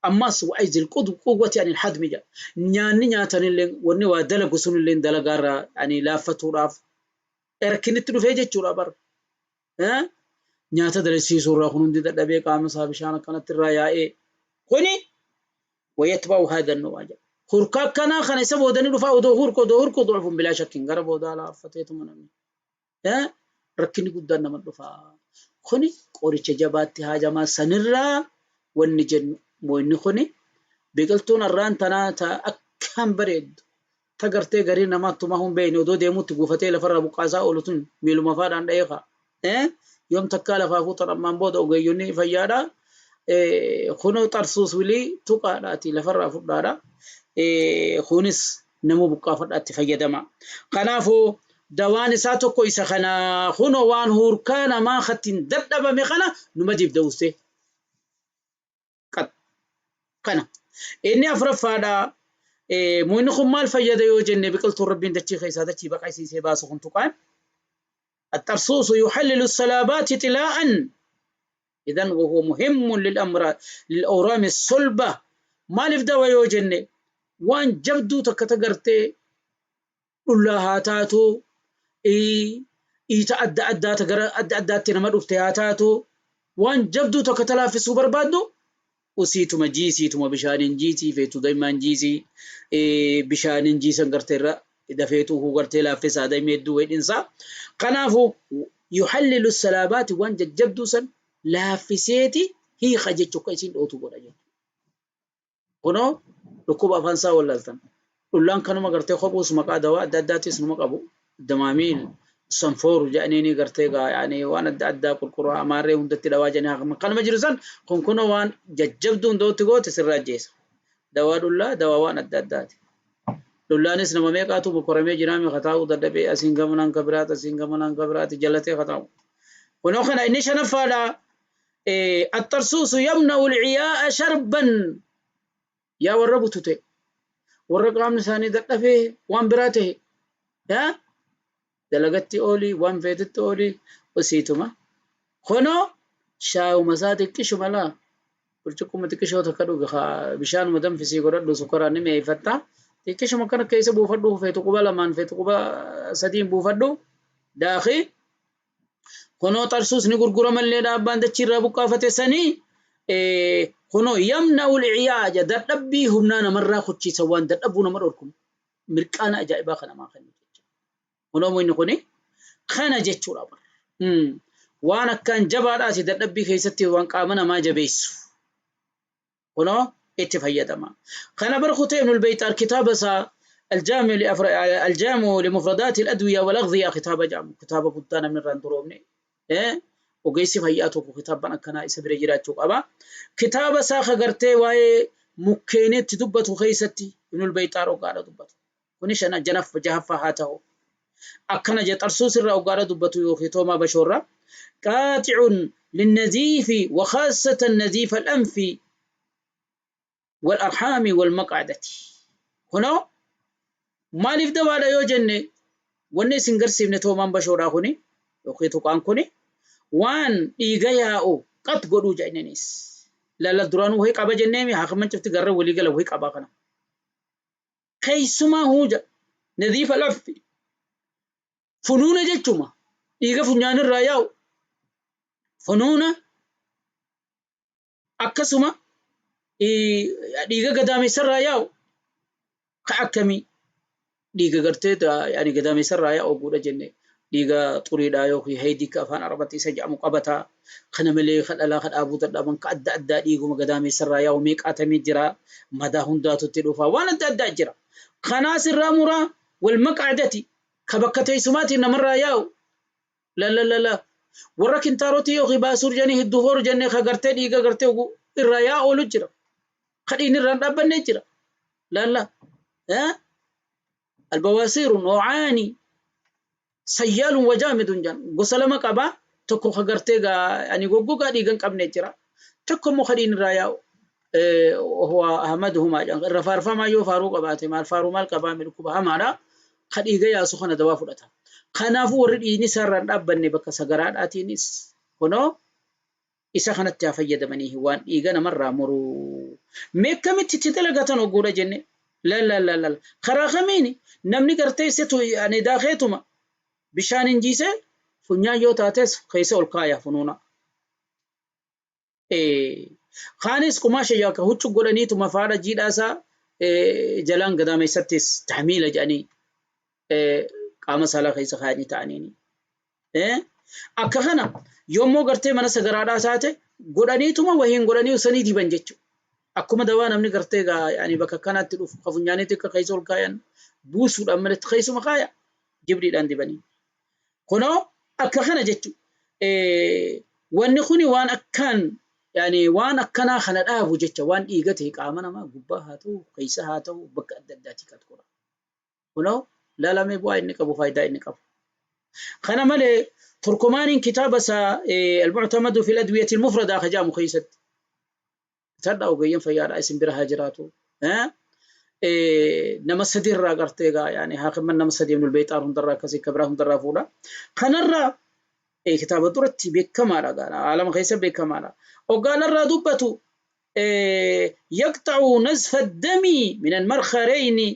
Ammas وعجز القوة عن الهضم jedha. Nyaanni nyaatanillee wanni waa dalagu sunillee dalagaarraa ani laaffatuudhaaf rakkinitti dhufee jechuudha bara. Nyaata dalagsiisuu irraa kun hundi dadhabee qaama isaa bishaan akkanatti irraa yaa'ee kuni ويتبع هذا النوع jedha. Hurkaa akkanaa kana isa boodanii dhufaa odoo hurku odoo hurku ضعف بلا شك gara boodaa laaffateetuma namni. Rakkinni guddaan nama dhufaa. Kuni qoricha jabaatti haajamaa sanirraa wanni jennu inni kuni biqiltuun arraan tanaa ta akkaan bareeddu ta gartee garii namaatti hin beekne odoo deemutti guufatee lafarraa buqqaasaa oolu tun miiluma faadhaan dha'ee ka'a. Yoom takkaa lafaa fuutan ammaan booda ogeeyyonni fayyaadha. Kunoo xarsuus wilii tuqaadhaati lafarraa fudhaadha. Kunis nama buqqaafadhaatti fayyadama. Kanaafuu dawaan isaa tokko isa kana, kunoo waan hurkaa namaa kattiin dadhabame kana numa dibda ustee. Kana. Inni afuraffaadha. Mukni kun maal fayyada yoo jenne, biqiltuun Rabbiin dachii keessaa dachii baqaysiisee baasu kun tuqaan. الطرسوس يحلل الصلابات طلاء، إذن وهو مهم للأمراض للأورام الصلبة. Maaliif dawa yoo jenne, waan jabduu takka tagartee dhullaa haa taatu, iita adda addaa gara adda addaatti nama dhufte haa taatu, waan jabduu takka talaaffisuu barbaaddu usiituma jiisiituma bishaaniin jiisii feetu daa'immaan jiisii bishaaniin jiisan gartee irra dafeetu gartee laaffisaa daa'imni hedduu wedhinsaa. Kanaafuu يحلل الصلابات waan jajjabduu san laaffiseeti hiika jechuu akka isiin dhootu godha jechuudha. Kunoo dhukkuba afaan isaa wallaaltan. Dhullaan kanuma gartee kophuus maqaa dawaa adda addaattis numa qabu. Damaamiil sanfooru jedhanii gartee yaani waan adda addaa qulqulluu amaarree hundatti dawaa jedhanii kanuma jiru san kun kunoo waan jajjabduu hundootti goote sirraa ajjeesa. Dawaa dhullaa, dawaa waan adda addaati. Dhullaanis nama meeqaatu mokoramee jiraame kataa'uu dadhabee asiin gamanaan kabiraati asiin gamanaan kabiraati jalatee kataa'u. Kunoo kana inni shanaffaadha. الطرسوس يمنع العياء شربا. Yaa warra butute, warra qaamni isaanii dadhabee waan biraa ta'e yaa dalagatti oolii waan feetetti oolii osiituma kunoo shaayuma isaa xiqqishuma laa burcuqquma xiqqishoo takka dhuge bishaanuma danfisii godhadhu, sukkaraan ni mi'eeffatta, xiqqishuma kana keessa buufadhu, feetu quba lamaan feetu quba sadiin buufadhu daakii. Kunoo xarsuus ni gurguramallee dhaabbaan dachiirraa buqqaafate sanii kunoo يمنع العياء dadhabbii humnaa namarraa kuchiisa, waan dadhabuu nama dhorku mirqaana ajaa'ibaa kana namaa kennu jechuudha. Kunoo inni kuni kana jechuudha. Waan akkaan jabaadhaati dadhabbii keessatti waan qaama namaa jabeessu. Kunoo itti fayyadama. Kana bara kutee Ibnul Bayxaar kitaaba isaa الجامع الجامع لمفردات الأدوية والأغذية kitaaba jedhamu, kitaaba guddaa namni irraa hin duroomne. Ogeessi fayyaa tokko kitaaban akkanaa isa bira jiraachuu qaba. Kitaaba isaa kagartee waa'ee mukkeenitti dubbatu keessatti Ibnul Bayxaar ogaadha dubbatu. Kuni shana janaf jahaffaa haa ta'u. Akkana je xarsuus irraa ogaadha dubbatu yookiin toomaa bashoorraa. قاطع للنزيف وخاصة نزيف الأنف والأرحام والمقعدة. Kunoo maaliif dawaadha yoo jenne, wanni isin garsiifne toomaan bashoodhaa kuni yookiin tuqaan kuni waan dhiiga yaa'u qat godhuu jedhaniis. Lalla duraanuu wahii qaba jenneemi haakaman cufti garra walii gala wahii qabaa kana. Keessumaa huuja نزيف الأنف funuuna jechuma dhiiga funyaanirraa yaa'u. Funuuna akkasuma dhiiga gadaamessarraa yaa'u ka akkamii dhiiga gartee yaani gadaamessarraa yaa'u guudha jenne dhiiga xuriidhaa yookiin haydii ka afaan arabatti isa jedhamu qabataa kana malee ka dhalaa ka dhaabuu dadhaban ka adda addaa dhiiguma gadaamessarraa yaa'u meeqaatamii jira madaa hundaatu itti dhufa waan adda addaa jira kanaas irraa muraa wal maqaadati ka bakka teessumaatiin namarraa yaa'u La la la la. Warra kintaarotii yookiin baasuur jedhanii hedduu horu jennee ka gartee dhiiga gartee irraa yaa oolu jira. Ka dhiigni irraa hin dhaabbanne jira. La la. Albawaasiiru noocaani sayyaalun wajaamidun jedhan gosa lama qaba. Tokko ka gartee ani goggogaa dhiiga hin qabne jira. Tokko immoo ka dhiigni irraa yaa'u. Huwa ahmaduhumaa jedhan irra faarfamaa yoo faaruu qabaate maal faaruu maal qabaa dhukkuba hamaadha. Ka dhiiga yaasu kana dawaa fudhata. Kanaafuu warri dhiigni isaa irraa hin dhaabbanne bakka sagaraadhaatiinis kunoo isa kanatti haa fayyadamanii waan dhiiga namarraa muruu. Mee akkamitti itti dalagatan ogguudha jenne la la la la karaa kamiini namni gartee isitu ani daakeetuma bishaan hin jiisee funyaan yoo taates keessa ol kaaya funuuna. Kaanis qumaasha yaaka huccu godhaniituma faadha jiidhaa isaa jalaan gadaameessattis tahmiila jedhanii qaama saalaa keessa kaayanii ta'aniini. Akka kana yommuu gartee mana sagaraadhaa taate godhaniituma wahiin godhanii usanii diban jechuudha. Akkuma dawaa namni gartee yaani bakka kanaatti dhufu ka funyaaniitti akka keessa ol kaayan buusuudhaan malatti keessuma kaaya jibriidhaan dibanii. Kunoo akka kana jechuudha. Wanni kuni waan akkaan yaani waan akkanaa kana dhaabu jecha waan dhiiga ta'e qaama namaa gubbaa haa ta'u keessa haa ta'u bakka adda addaatii kan godha. Kunoo laalamee bu'aa inni qabu faayidaa inni qabu. Kana malee Turkumaaniin kitaaba isaa Al-Mu'tamadu fil Adwiyati Al-Mufrada ka jedhamu keessatti bitadhaa ogeeyyan fayyaadhaa isin bira haa jiraatu. Nama sadi irraa gartee egaa yaani haakimman nama sadi Ibnul Beexaar hundarraa akkasii akka biraa hundarraa fuudha. Kanarraa kitaaba duratti beekamaadha gaara aalama keessa beekamaadha. Oggaanarraa dubbatu yaqxa'u nazfa dami min almarkareyni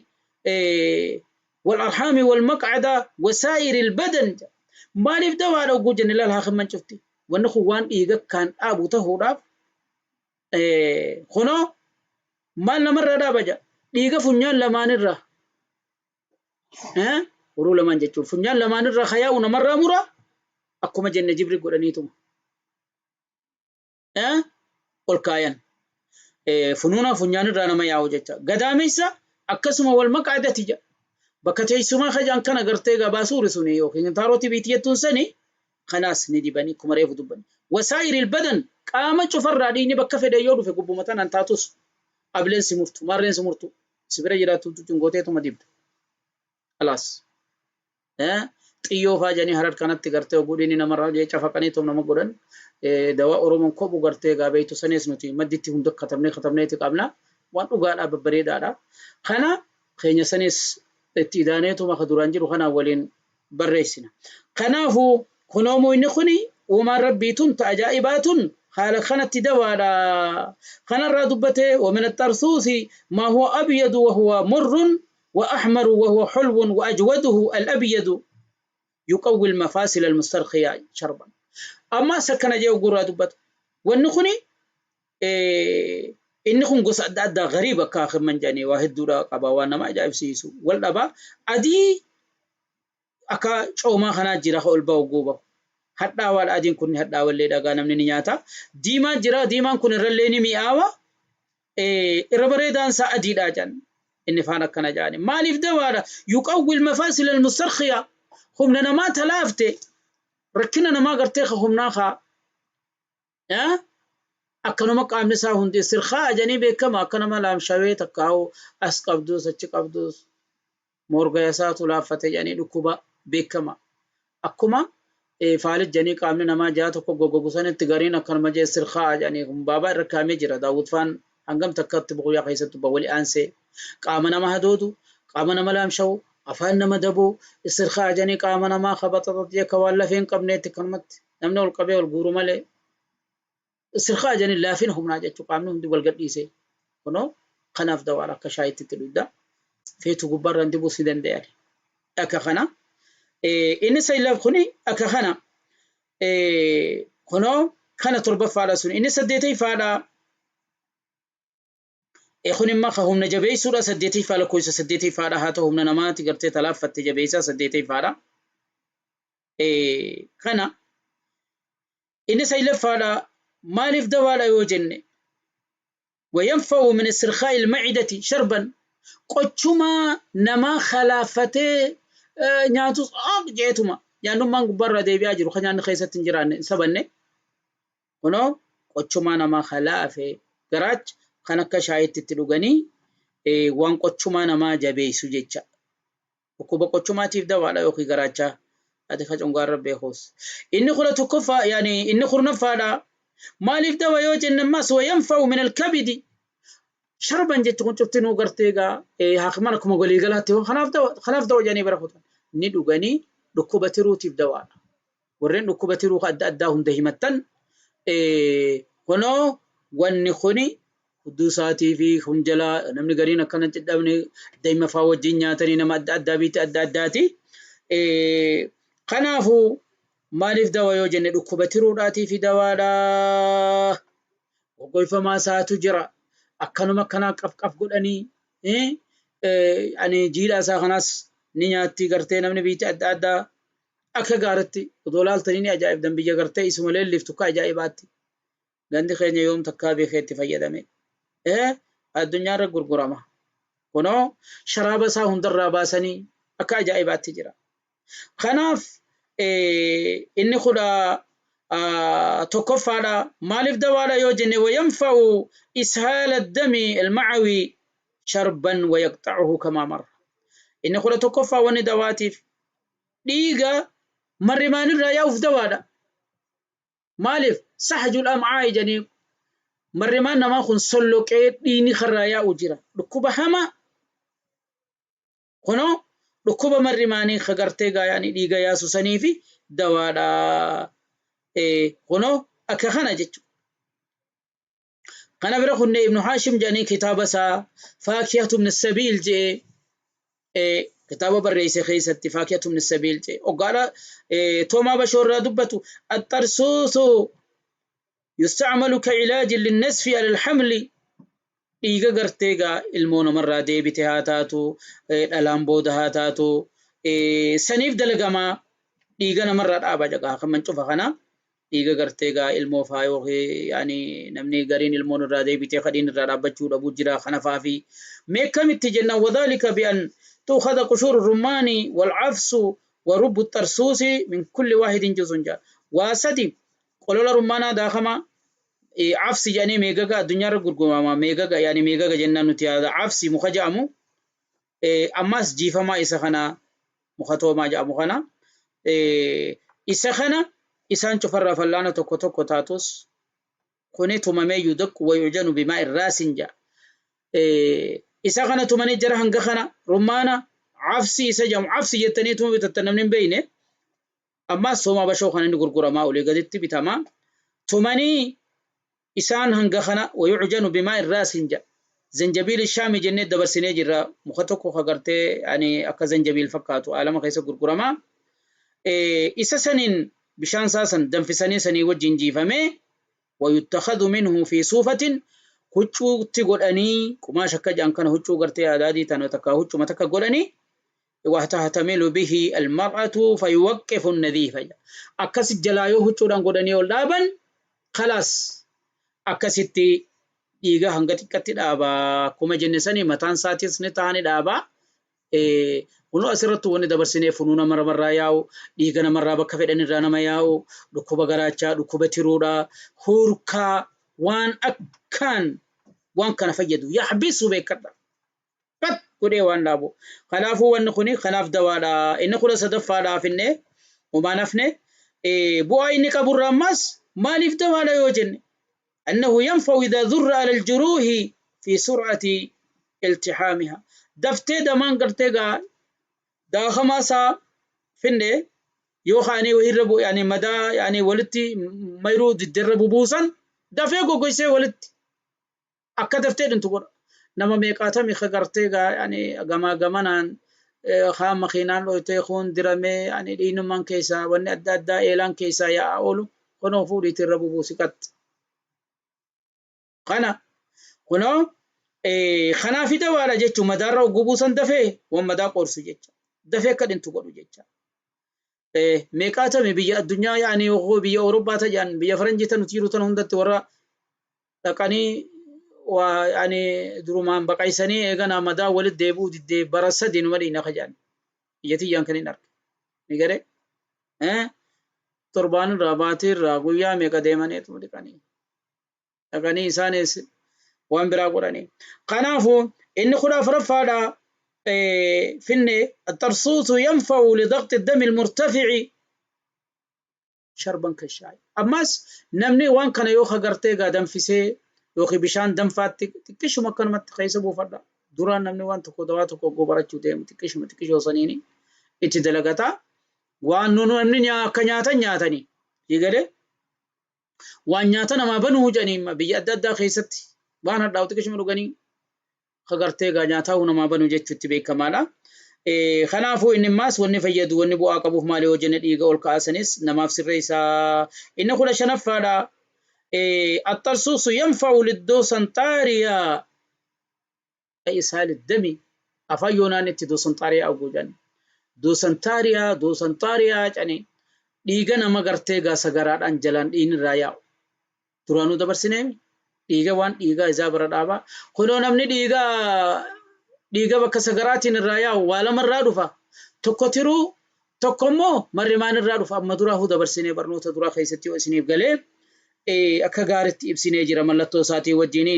wal arhaami wal maqcada wasaa'iri albadan maaliif dawaadha ogguu jenne laal haakimman cufti wanni kun waan dhiiga kaan dhaabu tahuudhaaf kunoo maal namarraa dhaaba jedha dhiiga funyaan lamaanirraa uruu lamaan jechuun funyaan lamaanirraa kayaa'u namarraa mura akkuma jenne jibri godhaniituma ol kaayan funuuna funyaanirraa nama yaa'u jecha gadaamessa akkasuma wal maqaadati jedha bakka teessumaa kajaan kana gartee gabaasuuri suni yookiin taarotii biitii jettuun sani kanaas ni dibanii akkuma reefu dubbanne. Wasaa'iril badan qaama cufarraa dhiigni bakka fedhe yoo dhufe gubbuma tanaan taatus ableen si murtu maarreen si murtu si bira jiraattu cungooteetuma dibda. Alaas. Xiyyoo faa jedhanii harar kanatti gartee oguu dhiigni namarraa jee cafaqanii tom nama godhan dawaa Oromoon kophu gartee gaa beektu sanis nuti madditti hunda katabnee katabneeti qabna waan dhugaadhaa babbareedaadha. Kana keenya sanis itti idaaneetuma ka duraan jiru kanaan waliin barreessina. Kanaafuu kunoo muyni kuni uumaan Rabbii tun ta ajaa'ibaa tun haala kanatti dawaadha. Kanarraa dubbatee wa min axxarsuusi maa huwa abyadu wa huwa murrun wa ahmaru wa huwa hulwun wa ajwaduhu al-abyadu yuqawwi al-mafaasil al-mustarkhiya sharban. Ammas akkana jee ogurraa dubbata. Wanni kuni inni kun gosa adda addaa gariib akka akimman jedhanii waa hedduudha qaba waan nama ajaa'ibsiisu wal dhaba adii akka coomaa kanaa jira ka ol ba'u guuba hadhaawaadha adiin kun ni hadhaawallee dhagaa namni ni nyaata diimaa jira diimaan kun irrallee ni mi'aawa irra bareedaan isaa adiidha jedhan inni faan akkana jedhani maaliif dawaadha yuqawwil mafaasil almustarkhiya humna namaa talaafte rakkina namaa gartee ka humnaa kaa Akkanuma qaamni isaa hundi sirkaa'a jedhanii beekama akka nama laamshawee takkaa'u as qabduus achi qabduus moorgaya isaatu laaffate jedhanii dhukkuba beekama. Akkuma faalij jedhanii qaamni namaa ja'a tokko goggogu sanitti gariin akkanuma jee sirkaa'a jedhanii kun baabaa irra kaa'amee jira. Daawwit faan hangam takkatti buquyyaa keessatti wali aansee qaama nama hadoodu qaama nama laamshawu afaan nama dabuu sirkaa'a jedhanii qaama namaa kabaxaxat jee akka waan lafee hin qabneetti akkanumatti namni ol qabee ol guuru malee sirkaa jedhanii laafina humnaa jechuu qaamni hundi wal gadhiisee kunoo kanaaf dawaan akka shaayitti itti dhugda feetu gubbaarraan dibuu si danda'an akka kana inni saylaf kuni akka kana Kunoo kana torbaffaadha sun. Inni saddeetayfaadha. Kun immoo ka humna jabeessuudha saddeetayfaa lakkoofsa saddeetayfaadha haa ta'u humna namaati gartee talaaffatte jabeessaa saddeetayfaadha. Kana inni saylaffaadha maaliif dawaadha yoo jenne wayanfa'u min istirkhaa'i ilma'idati sharban qochumaa namaa kalaaffatee nyaatus aaq jeetuma nyaannummaan gubbaarraa deebi'aa jiru kan nyaanni keessatti hin jiraanne hin sabanne kunoo qochumaa namaa kalaafe garaacha kan akka shaayitti itti dhuganii waan qochumaa namaa jabeessu jecha. Dhukkuba qochumaatiif dawaadha yookiin garaachaa. Ati ka cungaarra beekuus. Inni 11ffaa yaani inni 10ffaadha. Maaliif dawa yoo jenne ammas wayanfa'u min alkabidi sharban jechi kun cuftinuu gartee egaa haakiman akkuma waliigalaatti kanaaf dawa kanaaf dawa jedhanii bara kutan ni dhuganii dhukkuba tiruutiif dawaadha. Warreen dhukkuba tiruu adda addaa hunda himattan kunoo wanni kuni hudduu isaatii fi kun jalaa namni gariin akkana cidhabne daa'ima faa wajjin nyaatanii nama adda addaa biitti adda addaati. Kanaafuu maaliif dawa yoo jenne dhukkuba tiruudhaatii fi dawaadha. Goggoyfamaa isaatu jira. Akkanuma akkanaa qaf qaf godhanii ani jiidhaa isaa kanaas ni nyaatti gartee namni biitti adda addaa akka gaaritti odoo laaltanii ni ajaa'ibdan biyya gartee isuma leelliftu akka ajaa'ibaatti. Gandi keenya yoom takkaa beekee itti fayyadame. Addunyaarra gurgurama. Kunoo sharaaba isaa hundarraa baasanii akka ajaa'ibaatti jira. Kanaaf inni 11ffaadha. Maaliif dawaadha yoo jenne wayanfa'u ishaala dami almacawi sharban wayaqxacuhu kamaa marra. Inni 11ffaa wanni dawaatiif dhiiga marrimaanirraa yaa'uuf dawaadha. Maaliif sahjul am'aa'i jedhanii marrimaan namaa kun solloqee dhiigni karraa yaa'u jira. Dhukkuba hamaa kunoo dhukkuba marrimaanii ka gartee gaayaanii dhiiga yaasu sanii fi dawaadha. Kunoo akka kana jechuudha. Kana bira kunne Ibnu Haashim jedhanii kitaaba isaa Faakihatu min Sabiil jedhee kitaaba barreesse keessatti Faakihatu min Sabiil jedhe oggaadha Toomaa Bashoo irraa dubbatu axxarsuusu yustacmalu ka ilaajin linnasfi ala alhamli dhiiga gartee gaa ilmoo namarraa deebite haa taatu dhalaan booda haa taatu saniif dalagamaa dhiiga namarraa dhaaba jagaa kan mancufa kana dhiiga gartee gaa ilmoo faa yookiin yaani namni gariin ilmoon irraa deebitee kadhiin irraa dhaabbachuu dhabuu jira kana faa fi mee akkamitti jennaan wadhaalika bi'an tuukhada qushuuru rummaani wal afsu wa rubbu xarsuusi min kulli waahidin juzun jaa waa sadi qolola rummaanaa daakamaa afsi jedhanii meegaga addunyaarra gurgurama meegaga yaani meegaga jennaan nuti yaada afsi muka jedhamu ammas jiifamaa isa kana muka toomaa jedhamu kana isa kana isaan cufarraa fallaana tokko tokko taatus kuni tumamee yudaqqu wa yu'janu bimaa irraasin jedha. Isa kana tumanii jara hanga kana rummaana afsi isa jedhamu afsi jettanii tuma bitattan namni hin beekne ammaas toomaa bashoo kana inni gurguramaa olii gaditti bitamaa tumanii isaan hanga kana wayucjanu bimaa irraasin jedha. Zanjabiil shaami jennee dabarsinee jirra muka tokko ka gartee ani akka zanjabiil fakkaatu aalama keessa gurguramaa. Isa saniin bishaan isaa san danfisanii sanii wajjin jiifamee wayuttakhadhu minhu fi suufatin huccuutti godhanii qumaasha akka jedhan kana huccuu gartee adaadii tana takka huccuma takka godhanii watahtamilu bihi almar'atu fayuwaqqifu nadhiifa akkas jalaa yoo huccuudhaan godhanii ol dhaaban kalaas akkasitti dhiiga hanga xiqqatti dhaaba akkuma jenne sanii mataan isaatis ni ta'a ni dhaaba. Kunoo asirratti wanni dabarsinee funuu nama namarraa yaa'u, dhiiga namarraa bakka fedhan irraa nama yaa'u, dhukkuba garaachaa, dhukkuba tiruudhaa, hurkaa waan akkaan waan kana fayyadu yahbisu beekadha. Qat godhee waan dhaabu. Kanaafuu wanni kuni kanaaf dawaadha. Inni 13ffaadhaaf inni homaan hafne bu'aa inni qaburraa ammas maaliif dawaadha yoo jenne annahu yanfa'u idhaa dhurra ala aljuruuhi fi sur'ati iltihaamiha. Daftee damaan gartee gaa daakamaa isaa finne yoo kaanii wahirra bu yani madaa yani walitti mayruu didderra bubuusan dafee goggoysee walitti akka daftee dhuntu godha. Nama meeqaatami ka gartee gaa yani gamaa gamanaan kaan makiinaan dhoytee kuun diramee yani dhiinummaan keessaa wanni adda addaa eelaan keessaa yaa'aa oolu. Kunoo fuudhiitii irra bubuusi qaxxi. Kana kunoo kanaafi dawaadha jechuun madaarra hogguu buusan dafee waan madaa qorsu jecha. Dafee akka dhintu godhu jecha. Meeqaatami biyya addunyaa yaani biyya Awurooppaa ta'an biyya faranjii tan nuti jiru tan hundatti warra dhaqanii waa yaani durumaan baqaysanii eeganaa madaa walitti deebi'uu diddee bara sadi numa dhiina ka jedhan. Biyya tiyyaan kan hin arge. Ni garee? Torbaan irraa baatii irraa guyyaa meeqa deemaniituma dhiqanii. Dhaqanii isaanis waan biraa godhanii. Kanaafuu inni 14ffaadha finne axxarsuusu yanfa'u lidaqxi dami almurtafici sharban kashaayi. Ammas namni waan kana yoo kagartee gaa danfisee yookiin bishaan danfaatti xiqqishuma akkanumatti keessa buufadha. Duraan namni waan tokko dawaa tokko ogguu barachuu deemu xiqqishuma xiqqishoo saniini itti dalagata. Waan namni akka nyaatan nyaatanii. Galee waan nyaata namaa banuu jedhanii biyya adda addaa keessatti waan hadhaa'u xiqqishuma dhuganii kagartee gaa nyaataa namaa banuu jechuutti beekamaadha. Kanaafuu inni immaas wanni fayyadu wanni bu'aa qabuuf maali yoo jenne dhiiga ol ka'asanis namaaf sirreessaa. Inni 15ffaadha. Axxarsuusu yanfa'u liddoosanxaariyaa isaali dami afaan yoonaan itti doosanxaariyaa oguu jedhan. Doosantaariyaa doosanxaariyaa jedhanii dhiiga nama gartee gaa sagaraadhaan jalaan dhiigni irraa yaa'u. Duraanuu dabarsinee dhiiga waan dhiigaa isaa bara dhaabaa. Kunoo namni dhiiga dhiiga bakka sagaraatiin irraa yaa'u waa lama irraa dhufa. Tokko tiruu tokko immoo marrimaan irraa dhufa. Amma duraahuu dabarsinee barnoota duraa keessatti yoo isiniif galee akka gaaritti ibsinee jira mallattoo isaatii wajjin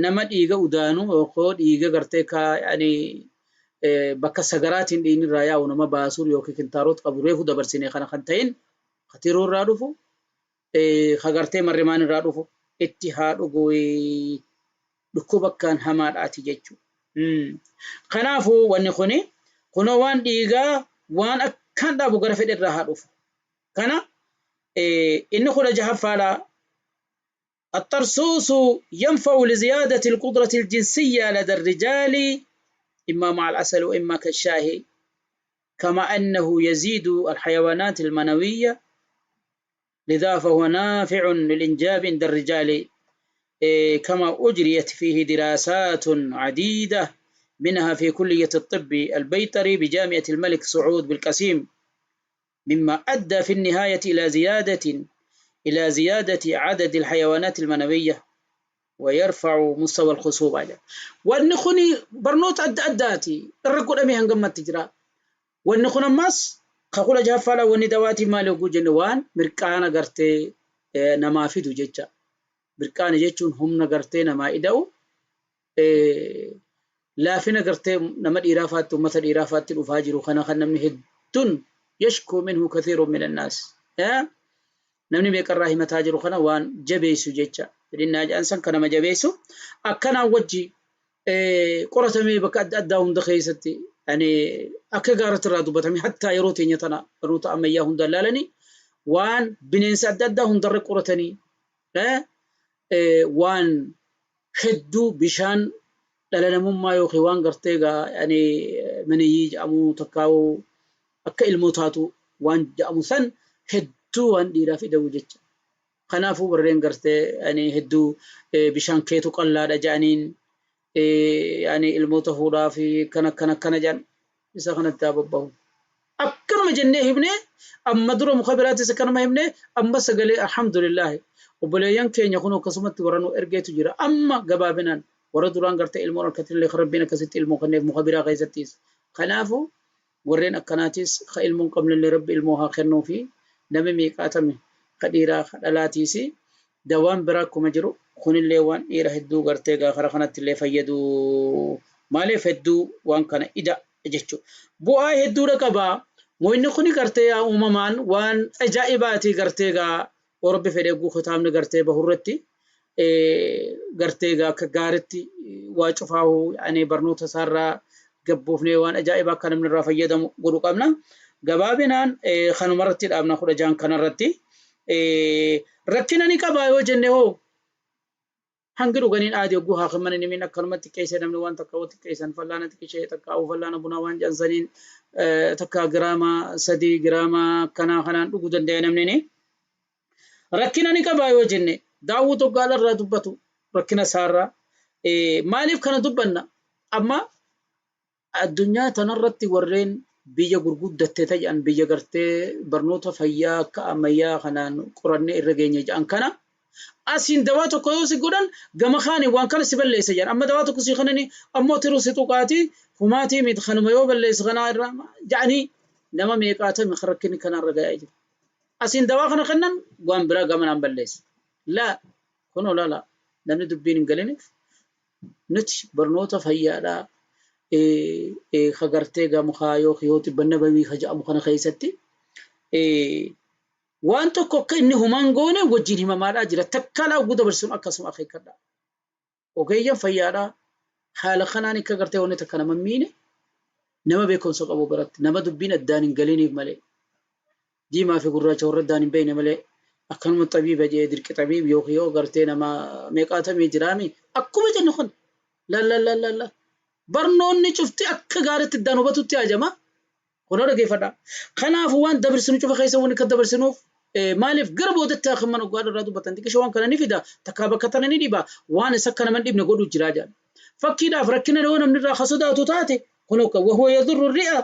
nama dhiiga udaanuu yookaan dhiiga gartee ka yani bakka sagaraatiin dhiigni irraa yaa'u nama baasuun yookiin kintaarot qabu reefu dabarsinee kana kan ta'in ka tiruu irraa dhufu ka gartee marrimaan irraa dhufu itti haa dhugu dhukkuba akkaan hamaadhaati jechuudha. Kanaafuu wanni kuni kunoo waan dhiigaa waan akkaan dhaabu gara fedhe irraa haa dhufu. Kana inni 16ffaadha. الطرسوس ينفع لزيادة القدرة الجنسية لدى الرجال إما مع العسل وإما كالشاهي كما أنه يزيد الحيوانات المنوية لذا فهو نافع للإنجاب عند الرجال كما أجريت فيه دراسات عديدة منها في كلية الطب البيطري بجامعة الملك سعود بالقصيم مما أدى في النهاية إلى زيادة عدد الحيوانات المنوية ويرفع مستوى الخصوبة. Wanni kuni barnoota adda addaati irra godhamee hangammatti jira. Wanni kun ammas ka 16ffaadha. Wanni dawaatii maali hogguu jenne waan mirqaana gartee namaa fidu jecha. Mirqaana jechuun humna gartee namaa ida'u laafina gartee nama dhiiraa faatti uummata dhiiraa faatti dhufaa jiru kana kan namni hedduun yashkuu minhu kathiirun min annaas. Namni meeqarraa himataa jiru kana waan jabeessu jecha. Fedhinnaa jedhan san kan nama jabeessu akkanaan wajji qoratamee bakka adda addaa hunda keessatti yani akka gaaratti irraa dubbatamee hattaa yeroo teenya tana barnoota ammayyaa hunda ilaalanii waan bineensa adda addaa hundarra qoratanii waan hedduu bishaan dhala namummaa yookiin waan gartee gaa yani maniyyii jedhamu takkaa'uu akka ilmoo taatu waan jedhamu san hedduu waan dhiiraaf ida'u jecha. Kanaafuu warreen gartee yani hedduu bishaan keetu qallaadha jedhaniin yani ilmoota fuudhaa fi kana kana kana jedhan isa kanatti haa bobba'u. Akkanuma jennee himnee amma dura muka biraattis akkanuma himnee amma sagalee alhamdulillahi obboleeyyan keenya kun akkasumatti warra nu ergeetu jira amma gabaabinaan warra duraan gartee ilmoon harkatti rabbiin akkasitti ilmoo kenneef muka biraa keessattis. Kanaafuu warreen akkanaatis ka ilmoon qabnellee rabbi ilmoo haa kennuu fi namni meeqaatame ka dhiiraa ka dhalaatiis dawaan biraa akkuma jiru kunillee waan dhiira hedduu gartee gaa kara kanatti illee fayyadu maaliif hedduu waan kana ida jechuudha. Bu'aa hedduudha qaba. Mo'inni kuni gartee yaa uumamaan waan ajaa'ibaati gartee gaa rabbi fedhee guu kitaabni gartee bahurratti gartee gaa akka gaaritti waa cufaahu yani barnoota isaarraa gabbuufnee waan ajaa'ibaa akka namni irraa fayyadamu godhu qabna. Gabaabinaan kanumarratti dhaabna 16n kanarratti. Rakkina ni qabaa yoo jenne hoo hangi dhuganiin aadii hogguu haa kennani nimin akkanumatti xiqqeessee namni waan takka hoo xiqqeessan fallaana xiqqishee takka hoo fallaana bunaa waan jedhan takka giraama 3 giraama akkanaa kanaan dhuguu danda'a namni ni. Rakkina ni qabaa yoo jenne daawwuu toggaala irraa dubbatu rakkina isaarraa maaliif kana dubbanna amma addunyaa tanarratti warreen biyya gurguddatte ta'an biyya gartee barnoota fayyaa akka ammayyaa kanaan qorannee irra geenye jedhan kana asiin dawaa tokko yoo si godhan gama kaani waan kana si balleessa jedhan amma dawaa tokko si kanani ammoo tiruu si tuqaati humaatii miti kanuma yoo balleessa kanaa irraa jedhanii nama meeqaatami rakkinni kanarra ga'aa jira. Asiin dawaa kana kennan waan biraa gamanaan balleessa. Laa kunoo laala namni dubbiin hin galiniif nuti barnoota fayyaadhaa ka gartee gamukaa yookiin yoo xibba nabawii ka jedhamu kana keessatti waan tokko akka inni humaan goone wajjin himamaadhaa jira. Takkaa laaguu dabarsuun akkasuma akeekkadhaa. Ogeeyyan fayyaadhaa haala kanaan akka gartee wanni takka nama hin miine nama beekumsa qabu biratti nama dubbiin addaan hin galiniif malee diimaa fi gurraacha warra addaan hin beekne malee akkanuma xabiiba jee dirqi xabiib yookiin yoo gartee nama meeqaatamii jiraami akkuma jennu kun la la la la la barnoonni cufti akka gaariitti addaan hubatutti hajama. Kunoo dhageeffadhaa. Kanaafuu waan dabrsinu cufa keessa wanni akka dabarsinuuf maaliif gara boodatti akimman hoggaa irraa dubbatan xiqqisho waan kana ni fida takkaa bakka tana ni dhiba waan isa akka nama hin dhibne godhuu jiraa jedhan. Fakkiidhaaf rakkina yoo namni irraa ka sodaatu taate kunoo akka wahuwa yadurru ri'a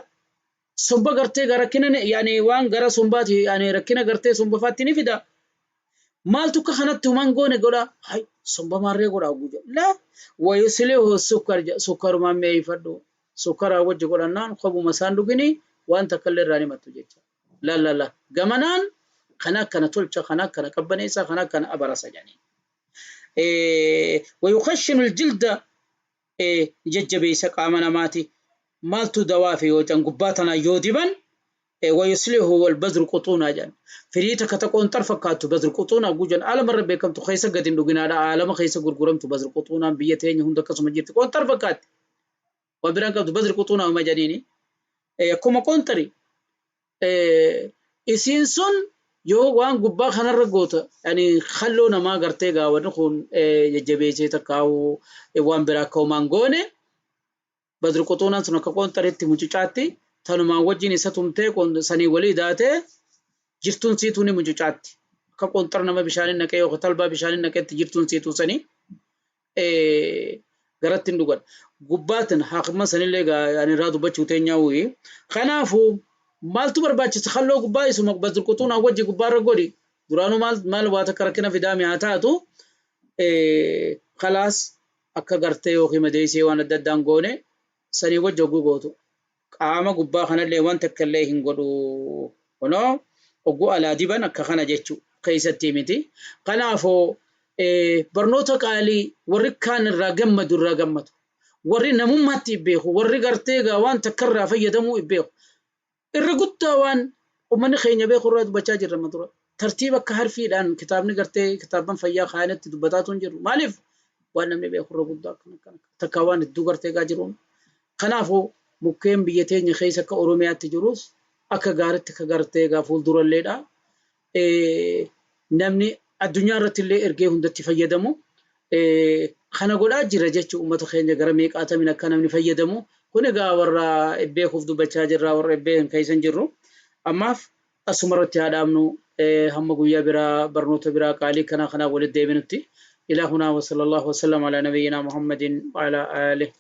somba gartee gara rakkina yaani waan gara sombaati yaani rakkina gartee sombafaatti ni fida. Maaltu akka kanatti human goone godha hay somba maarree godha hogguu jedhu. Laa wayuslihu sukkar jedha sukkarumaan mi'eeffadhu. Sukkaraa wajji godhannaan kophuma isaan dhugini waan takka illee irraa hin himattu jecha. La la la gamanaan kana akkana tolcha kana akkana qabbaneessa kana akkana abarasa jedhanii. Wayukhashinu aljilda jajjabeessa qaama namaati. Maaltu dawaa fi yoo jedhan gubbaa tanaan yoo diban wayuslihu walbadru quxuunaa jedhan. Firii takka ta qoonxar fakkaattu badru quxuunaa hogguu jedhan aalama irra beekamtu keessa gadi hin dhuginaadha. Aalama keessa gurguramtu badru quxuunaan biyya teenya hunda akkasuma jirti qoonxar fakkaatti. Waan biraan qabdu badri quxuunaa uma jedhaniini. Akkuma qoonxari isiin sun yoo waan gubbaa kanarra goota yani kalloo namaa gartee gaa wanni kun jajjabeessee takkaa'u waan biraa akka homaan goone badri quxuunaan sun akka qoonxaritti mucucaatti tanumaan wajjin isa tumtee sanii walii daatee jirtuun siituu ni mucucaatti akka qoonxara nama bishaanin naqee yookaan talbaa bishaanin naqeetti jirtuun siituu sanii garatti hin dhugan. Gubbaatin haakimman sanillee ani irraa dubbachuu teenyaa wuyi. Kanaafuu maaltu barbaachisa kalloo gubbaa isuma badrquxuun wajji gubbaarra godhi. Duraanuu maal maal waa takka rakkina fidaami haa taatu kalaas akka gartee yookiin madeessee waan adda addaan goone sanii wajji hogguu gootu. Qaama gubbaa kanallee waan takka illee hin godhu. Kunoo hogguu alaa diban akka kana jechuu keessatti miti. Kanaafuu barnoota qaalii warri kaan irraa gammadu irraa gammadu. Warri namummaatti beeku, warri gartee egaa waan takka irraa fayyadamuu beeku. Irra guddaa waan uummanni keenya beeku irraa dubbachaa jirra amma dura. Tartiiba akka harfiidhaan kitaabni gartee kitaabban fayyaa kaayanitti dubbataatu hin jiru. Maaliif? Waan namni beeku irra guddaa akkana akkana takkaa waan hedduu gartee egaa jiruun. Kanaafuu mukkeen biyya teenya keessa akka Oromiyaatti jirus akka gaaritti akka gartee egaa fuulduralleedha. Namni addunyaa irratti illee ergee hundatti fayyadamu kana godhaa jira jechuun uummata keenya gara meeqaatamiin akka namni fayyadamu kun egaa warra beekuuf dubbachaa jirra warra beekan keessa hin jirru. Ammaaf asuma irratti haa dhaabnu hamma guyyaa biraa barnoota biraa qaalii kanaa kanaa walitti deebinutti. Ilaa hunaa wa sallallahu wa sallam ala nabiyyinaa Muhammadin wa ala aalihi.